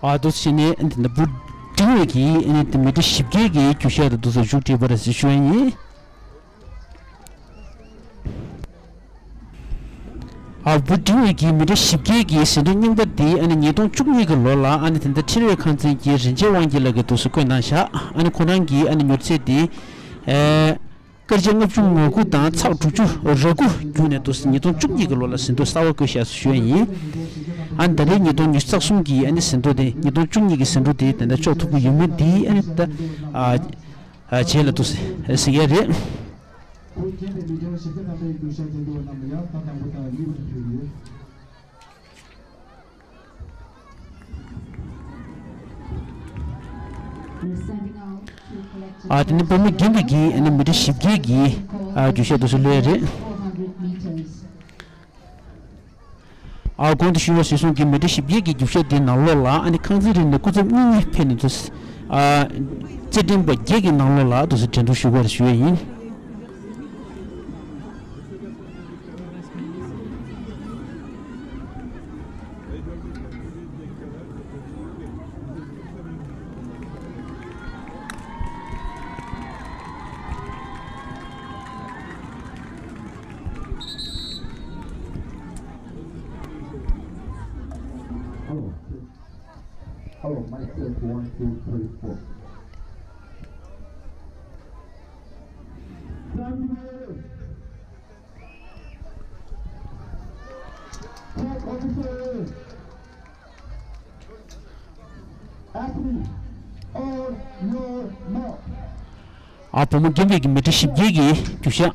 ཨ་འདུག་སེ་བྱས་ནས་འདི་ན་འབུ་འབྲིང་བའི་གི་ཨ་ནི་མི་གྲངས་བཞི་བརྒྱའི་གི་རྒྱུ་ཤ་དེ་འདུག་སེ་མཇུག་སྒྲིལ་བ་རེད་ཟེར་ཞུ་ཡ་ཡིན། ཨ་འབུ་འབྲིང་བའི་གི་མི་གྲངས་བཞི་བརྒྱའི་གི་ཟེའུ་འབྲུ་རྙིང་པ་འདི་ཨ་ནི་ཉིས་སྟོང་བཅུ་གཉིས་ཀྱི་ལོ་ལ་ཨ་ནི་དེ་འདྲ་ཁྲི་རལ་ཁང་ཚན་གྱི་རིན་ཆེན་དབང་རྒྱལ་ལགས་ཀྱིས་འདུག་སེ་བཀོད་གནང་བཞག་ཨ་ནི་ཁོ་རང་གི་ཨ་ནི་མྱུར་ཚད་འདི་ཨེ། སྐར་ཆ་ལྔ་བཅུ་ང་དགུ་དང་ཚེག་དྲུག་ཅུ་རེ་དགུ་བརྒྱུད་ནས་འདུག་སེ་ཉིས་སྟོང་བཅུ་གཉིས་ཀྱི་ལོ་ལ་ཟེའུ་འབྲུ་གསར་པ་བཀོད་བཞག་ཟེར་ཞུ་ཡ་ཡིན། ཨ་ནི་ད་རེས་ཉིས་སྟོང་ཉི་ཤུ་རྩ་གསུམ་གྱི་ཨ་ནི་ཟེའུ་འབྲུ་དེ་ཉིས་སྟོང་བཅུ་གཉིས་ཀྱི་ཟེའུ་འབྲུ་དེ་དེ་འདྲ་གཅོག་ཐུབ་ཀྱི་ཡོད་མེད་འདི་ཨ་ནི་ད་ཨ་ཨ་བྱས་ལ་འདུག་སེ་གཟིགས་ཡ་རེད། ཨ་དེ་ནི་བུ་མོ་རྒན་པའི་གི་ཨ་ནི་མི་གྲངས་བཞི་བརྒྱའི་གི་ཨ་རྒྱུ་ཤ་འདུག་སེ་ལོས་རེད། ཨ་གོང་དུ་ཞུས་པ་གཞིར་བཟུང་གི་མི་གྲངས་བཞི་བརྒྱའི་གི་རྒྱུ་ཤ་དེའི་ནང་ལོགས་ལ་ཨ་ནི་ཁང་ཚན་རེ་ནས་སྐུ་ཚབ་གཉིས་གཉིས་ཕེབས་ནས་འདུག་སེ་ཨ་རྩེད་འགྲན་པ་བརྒྱད་ཀྱི་ནང་ལོགས་ལ་འདུག་སེ་འགྲན་བསྡུར་ཞུ་དགོས་རེད་ཞུ་ཡ་ཡིན། Hello. Hello, mic test, one, two, three, four. Check officer. Ask me. Or your mouth. ཨ་བུ་མོ་རྒན་པའི་གི་མི་གྲངས་བཞི་བརྒྱའི་གི་རྒྱུ་ཤ།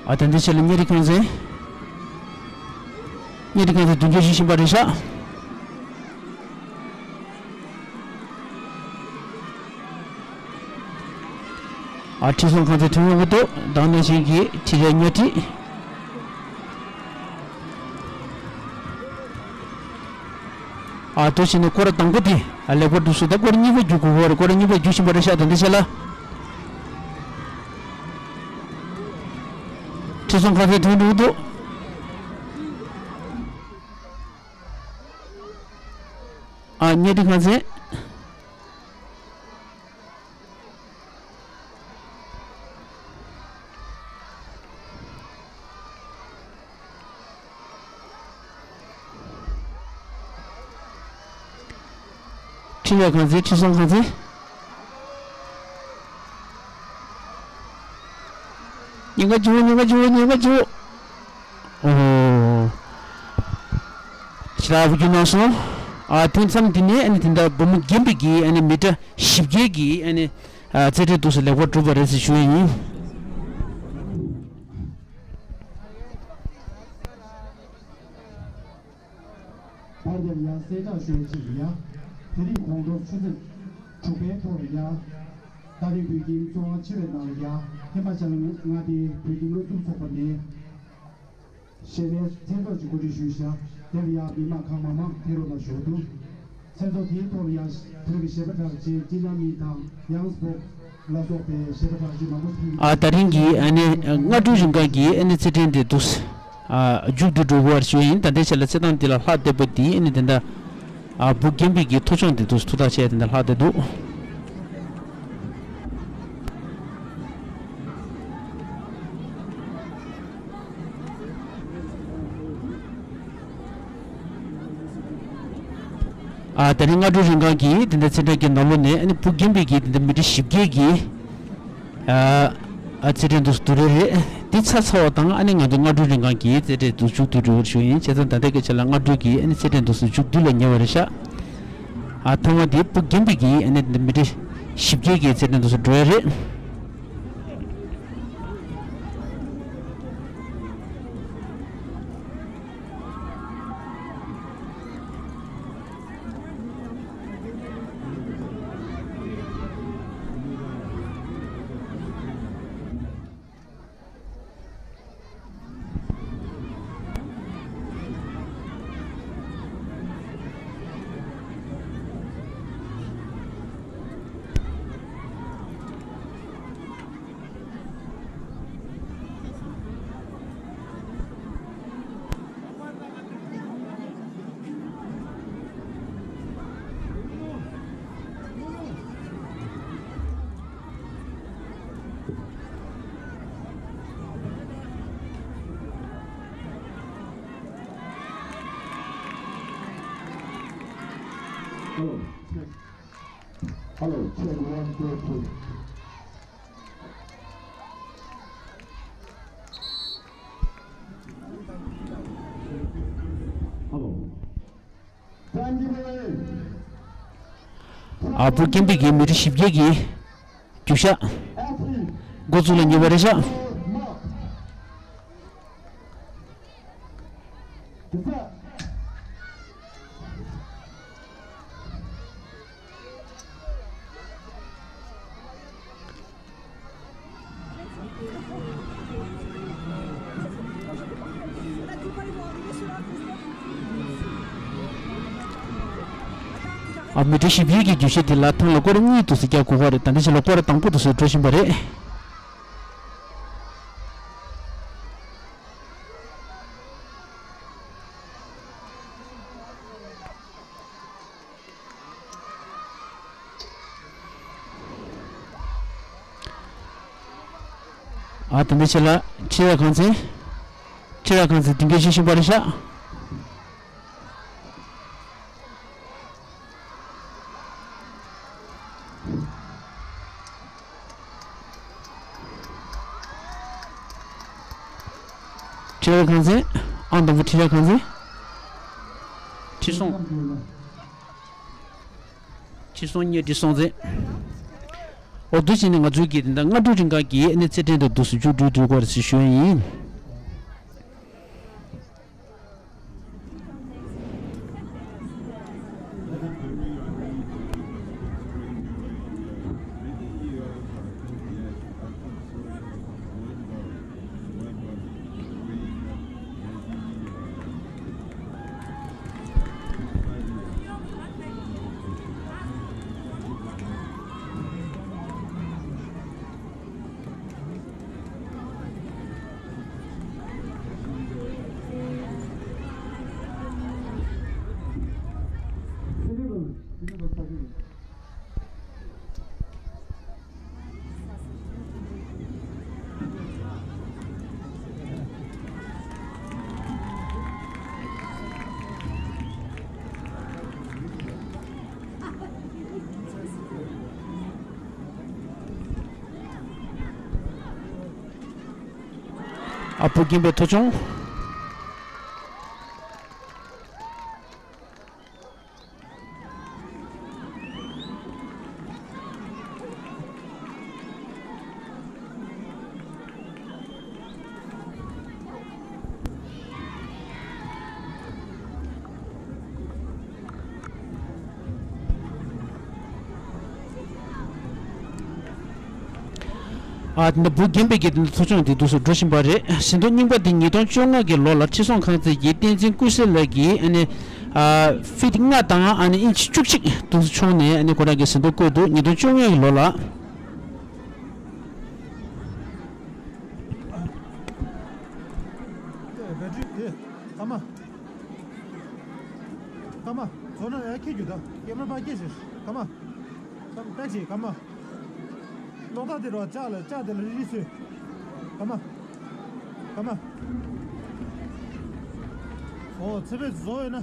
ཨ་ད་འདི་ཆེད་ལ་གཉའ་ཁྲི་ཁང་ཚན། གཉའ་ཁྲི་ཁང་ཚན་མདུན་སྐྱོད་ཞུ་བཞིན་པ་རེད་ཤག་ཨ་ཁྲི་སྲོང་ཁང་ཚན་ཐོན་ཡོང་གི་འདུག་དང་ནང་བཞིན་གྱི་ཁྲི་རལ་གཉའ་ཁྲི། ཨ་དེ་བཞིན་ནི་སྐོར་ར་དང་པོ་དེ་ཨ་ལེགས་པར་འགྲུབ་སོང་། ད་སྐོར་ར་གཉིས་པ་རྒྱུག་དགོས་ཀྱི་རེད། སྐོར་ར་གཉིས་པ་རྒྱུག་བཞིན་པ་རེད་ཤག་ད་འདི་བྱས་ལ། ཁྲི་སྲོང་ཁང་ཚན་ཐོན་འགྲོ་གི་འདུག་ཨ་གཉའ་ཁྲི་ཁང་ཚན། ཁྲི་རལ་ཁང་ཚན། ཁྲི་སྲོང་ཁང་ཚན། ཉེན་ཁ་བྱུང་། ཉེན་ཁ་བྱུང་། ཉེན་ཁ་བྱུང་། ཨོ། ཞེ་དྲག་བུ་རྒྱུ་གནང་སོང་། ཨ་དུས་མཚམས་འདི་ནས་ཨ་ནི་དེ་འདྲ་བུ་མོ་རྒན་པའི་གི་ཨ་ནི་མི་གྲངས་བཞི་བརྒྱའི་གི་ཨ་ནི་ཨ་རྩེད་འགྲན་འདུག་སེ་ལེགས་པར་གྲུབ་པ་རེད་ཟེར་ཞུ་ཡ་ཡིན། བར་དེར་ཡང་གསལ་བསྒྲགས་ཞུ་བ་ཞིག་ཡ། དེ་རིང་དགོང་དྲོ་ཆུ་ཚོད་དྲུག་པའི་ཐོག་ལ་ཡ། ད་རེས་བོད་ཁྱིམ་གཙོ་བོ་ཆེ་བའི་ནང་ལ་ཡ། ཧི་མ་ཅལ་མངའ་སྡེའི་བོད་ཁྱིམ་སློབ་ཕྲུག་ཚོགས་པ་ནས། གཞས་ལས་མཚན་ཚོགས་ཀྱི་གོ་སྒྲིག་ཞུས་བཞག་དེར་ཡང་མི་མང་གང་མང་མང་ཕེབས་རོགས་གནང་ཞུ་བ་འདུག་མཚན་ཚོགས་དེའི་ཐོག་ལ་ཡང་བོད་ཀྱི་གཞས་པ་གྲགས་ཅན་ཅིན་ཅང་མིན་དང་ཡང་སྤོག་ལ་སོགས་པའི་གཞས་པ་གྲགས་ཅན་མང་པོ་ཞིག་ཨ་ད་རིང་གི་ཨ་ནི་སྔ་དྲོའི་རིང་ག་གི་ཨ་ནི་རྩེད་འགྲན་དེ་འདུག་ཨ་མཇུག་བསྡུ་འགྲོ་དགོས་པར་ཞུ་ཡིན། ད་ལྟའི་ཆ་ལ་རྩེད་ཐང་འདི་ལ་ལྷག་བསྡད་པ་དེ་ཨ་ནི་དེ་འདྲ་ཨ་བུ་རྒན་པའི་གི་མཐོ་ལྗོངས་དེ་འདུག་ཐུགས་ཐག་བཅད་དེ་འདྲ་ལྷག་བསྡད་འདུག་ཨ་ད་རིང་སྔ་དྲོའི་རིང་གང་གི་དེ་འདྲ་རྩེད་འགྲན་གྱི་ནང་ལོགས་ནས་ཨ་ནི་བུ་རྒན་པའི་གི་དེ་འདྲ་མི་གྲངས་བཞི་བརྒྱའི་གི་ཨ་ཨ་རྩེད་འགྲན་དུ་བསྡུར་རེད། དེ་ཚར་ཚར་བ་དང་ཨ་ནི་ང་ཚོ་སྔ་དྲོའི་རིང་གང་གི་རྩེད་འགྲན་དུ་མཇུག་བསྡུ་འགྲོ་བར་ཞུ་ཡིན། བྱས་ཙང་ད་ལྟའི་སྐད་ཆ་ལ་སྔ་དྲོའི་གི་ཨ་ནི་རྩེད་འགྲན་དུ་མཇུག་བསྡུ་ལ་ཉེ་བ་རེད་ཤག་ཨ་ཐོག་མ་དེ་བུ་རྒན་པའི་གི་ཨ་ནི་དེ་འདྲ་མི་གྲངས་བཞི་བརྒྱའི་གི་རྩེད་འགྲན་དུ་འགྲོ་ཡ་རེད། Hello, check one, two, three. Hello. ཨ། བུ་རྒན་པའི་གི་མི་ཁྲི་བཞི་བརྒྱད་ཀྱི་རྒྱུགས་ཤག་འགོ་བཙུགས་ལ་ཉེ་བ་རེད་ཤག་ཨ། མི་ཁྲི་བཞི་བརྒྱད་ཀྱི་རྒྱུགས་ཤག་དེ་ལ་ཐང་ལ་སྐོར་ར་གཉིས་འདུག་སེ་རྒྱག་དགོས་ཀྱི་རེད། ད་ལྟ་ཕྱི་ལ་སྐོར་ར་དང་པོ་འདུག་སེ་འགྲོ་བཞིན་པ་རེད། ཨ། དེ་འདྲ་བྱས་ལ་ཁྲི་རལ་ཁང་ཚན། ཁྲི་རལ་ཁང་ཚན་མདུན་སྐྱོད་བྱེད་བཞིན་པ་རེད་ཤག་ཁྲི་རལ་ཁང་ཚན། ཨང་དང་པོ་ཁྲི་རལ་ཁང་ཚན། ཁྲི་སྲོང་། ཁྲི་སྲོང་གཉའ་ཁྲི་སྲོང་བཙན། འོ། འདུག་སེ་བྱས་ནས་ང་ཚོའི་གི་དེ་འདྲ་སྔ་དྲོ་རིང་ག་གི་ཨ་ནི་རྩེད་འགྲན་དེ་འདུག་སེ་མཇུག་སྒྲིལ་དགོས་རེད་ཟེར་ཞུ་ཡ་ཡིན། ཨ། བུ་རྒན་པའི་ཐོ་ཆུང་། ཨ། འདི་འདྲ་བུ་རྒན་པའི་གི་འདི་འདྲ་ཐོ་ཆུང་དེ་འདུག་སེ་འགྲོ་བཞིན་པ་རེད། ཟིན་ཐོ་རྙིང་པ་དེ་ཉིས་སྟོང་བཅོ་ལྔ་གི་ལོ་ལ་ཁྲི་སྲོང་ཁང་ཚན་གྱི་བསྟན་འཛིན་ཀུན་གསལ་ལགས་ཀྱིས་ཨ་ནི། ཨ། ཕིཊ་ལྔ་དང་ཨ་ནི་ཨིན་ཆི་བཅུ་གཅིག་འདུག་སེ་མཆོངས་ནས་ཨ་ནི་ཁོ་རང་གི་ཟིན་ཐོ་བཀོད་འདུག་ཉིས་སྟོང་བཅོ་ལྔ་གི་ལོ་ལ། སྐར་མ། སྐར་མ། བཟོ་ན་ཡར་འཁྱེར་རྒྱུ་ད། ཀེ་མ་ར་ཕར་འཁྱེར་ཞིག་སྐར་མ། སྐར་མ་ལྟ་ཅིག་སྐར་མ། གློག་ཐག་དེ་རོ་ལྕགས་ལ་ལྕགས་དེ་ལ་རི་རི་སོས། སྐར་མ། སྐར་མ། ཨོ། ཚེ་འཕེལ་བཟོ་ཡོད་ན།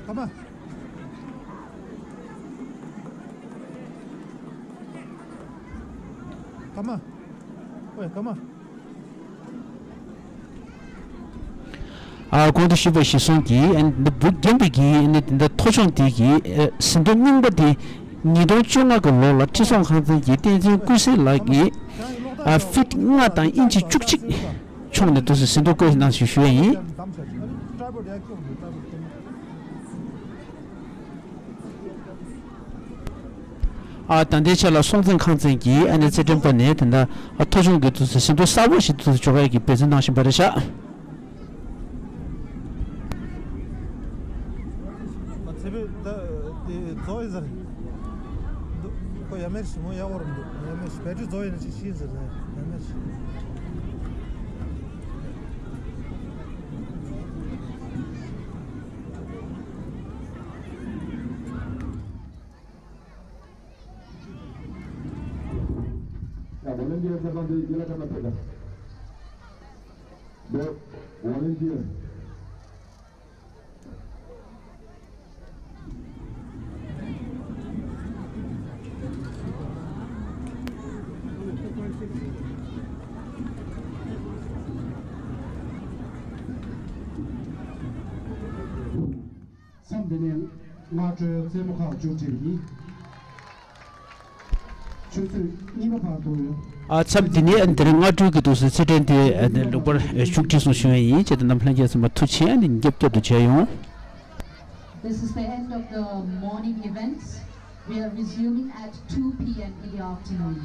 སྐར་མ། སྐར་མ། ཨོའི་སྐར་མ། ཨ། གོང་དུ་ཞུས་པ་གཞིར་བཟུང་གིས་ཨ་ནི་འདི་འདྲ་བུ་རྒན་པའི་གི་ཨ་ནི་འདི་འདྲ་ཐོ་ཆུང་དེ་གི་ཨ་ཟིན་ཐོ་རྙིང་པ་དེ་ཉིས་སྟོང་བཅོ་ལྔ་གི་ལོ་ལ་ཁྲི་སྲོང་ཁང་ཚན་གྱི་བསྟན་འཛིན་ཀུན་གསལ་ལགས་ཀྱིས་ཨ་ཕིཊ་ལྔ་དང་ཨིན་ཆི་བཅུ་གཅིག་མཆོངས་ནས་འདུག་སེ་ཟིན་ཐོ་བཀོད་གནང་ཞེས་ཞུ་ཡ་ཡིན། ཨ། ད་ལྟའི་ཆ་ལ་སྲོང་བཙན་ཁང་ཚན་གྱི་ཨ་ནི་རྩེད་འགྲན་པ་ནས་དེ་འདྲ་ཨ་ཐོ་ཆུང་གི་འདུག་སེ་ཟིན་ཐོ་གསར་པ་ཞིག་འདུག་སེ་འཇོག་ཡ་གི་འབད་བརྩོན་གནང་བཞིན་པ་རེད་ཤག་ཨ། ཚེ་འཕེལ་ད་དེ་རྫོགས་ཡིན་ཟེར་འདུག་ཁོ་ཡ་མེད་ཞི་མོ་ཡག་པོ་རེད་འདུག་ཡ་མེད་ཞི་བེ་ཊི་རི་རྫོགས་ཡིན་ན་ཅིག་ཤེས་ཟེར་ནས་ཡ་མེད་ཞི། ཡ། ཝོ་ལན་ཊི་ཡར་ཚེ་དབང་དེ་རྒྱལ་ལ་ཁ་ན་ཕེབས་ད། ཝོ་ལན་ཊི་ཡར། ནས་སྔ་དྲོའི་རྩེད་མོ་ཁག་མཇུག་སྒྲིལ་ཡིན། ཆུ་ཚོད་གཉིས་པ་བར་དུ། ཨ། མཚམས་འདི་ནས་དེ་རིང་སྔ་དྲོའི་གི་འདུག་སེ་རྩེད་འགྲན་དེ་ཨ་ནི་ལེགས་པར་མཇུག་སྒྲིལ་སོང་ཞུ་ཡ་ཡིན། བྱས་ཙང་རྣམ་པ་ལྷན་རྒྱས་ཚང་མ་ཐུགས་རྗེ་ཆེ། ཨ་ནི་ཉིན་རྒྱབ་བསྐྱར་དུ་མཇལ་ཡོང་། This is the end of the morning events. We are resuming at two p m in the afternoon.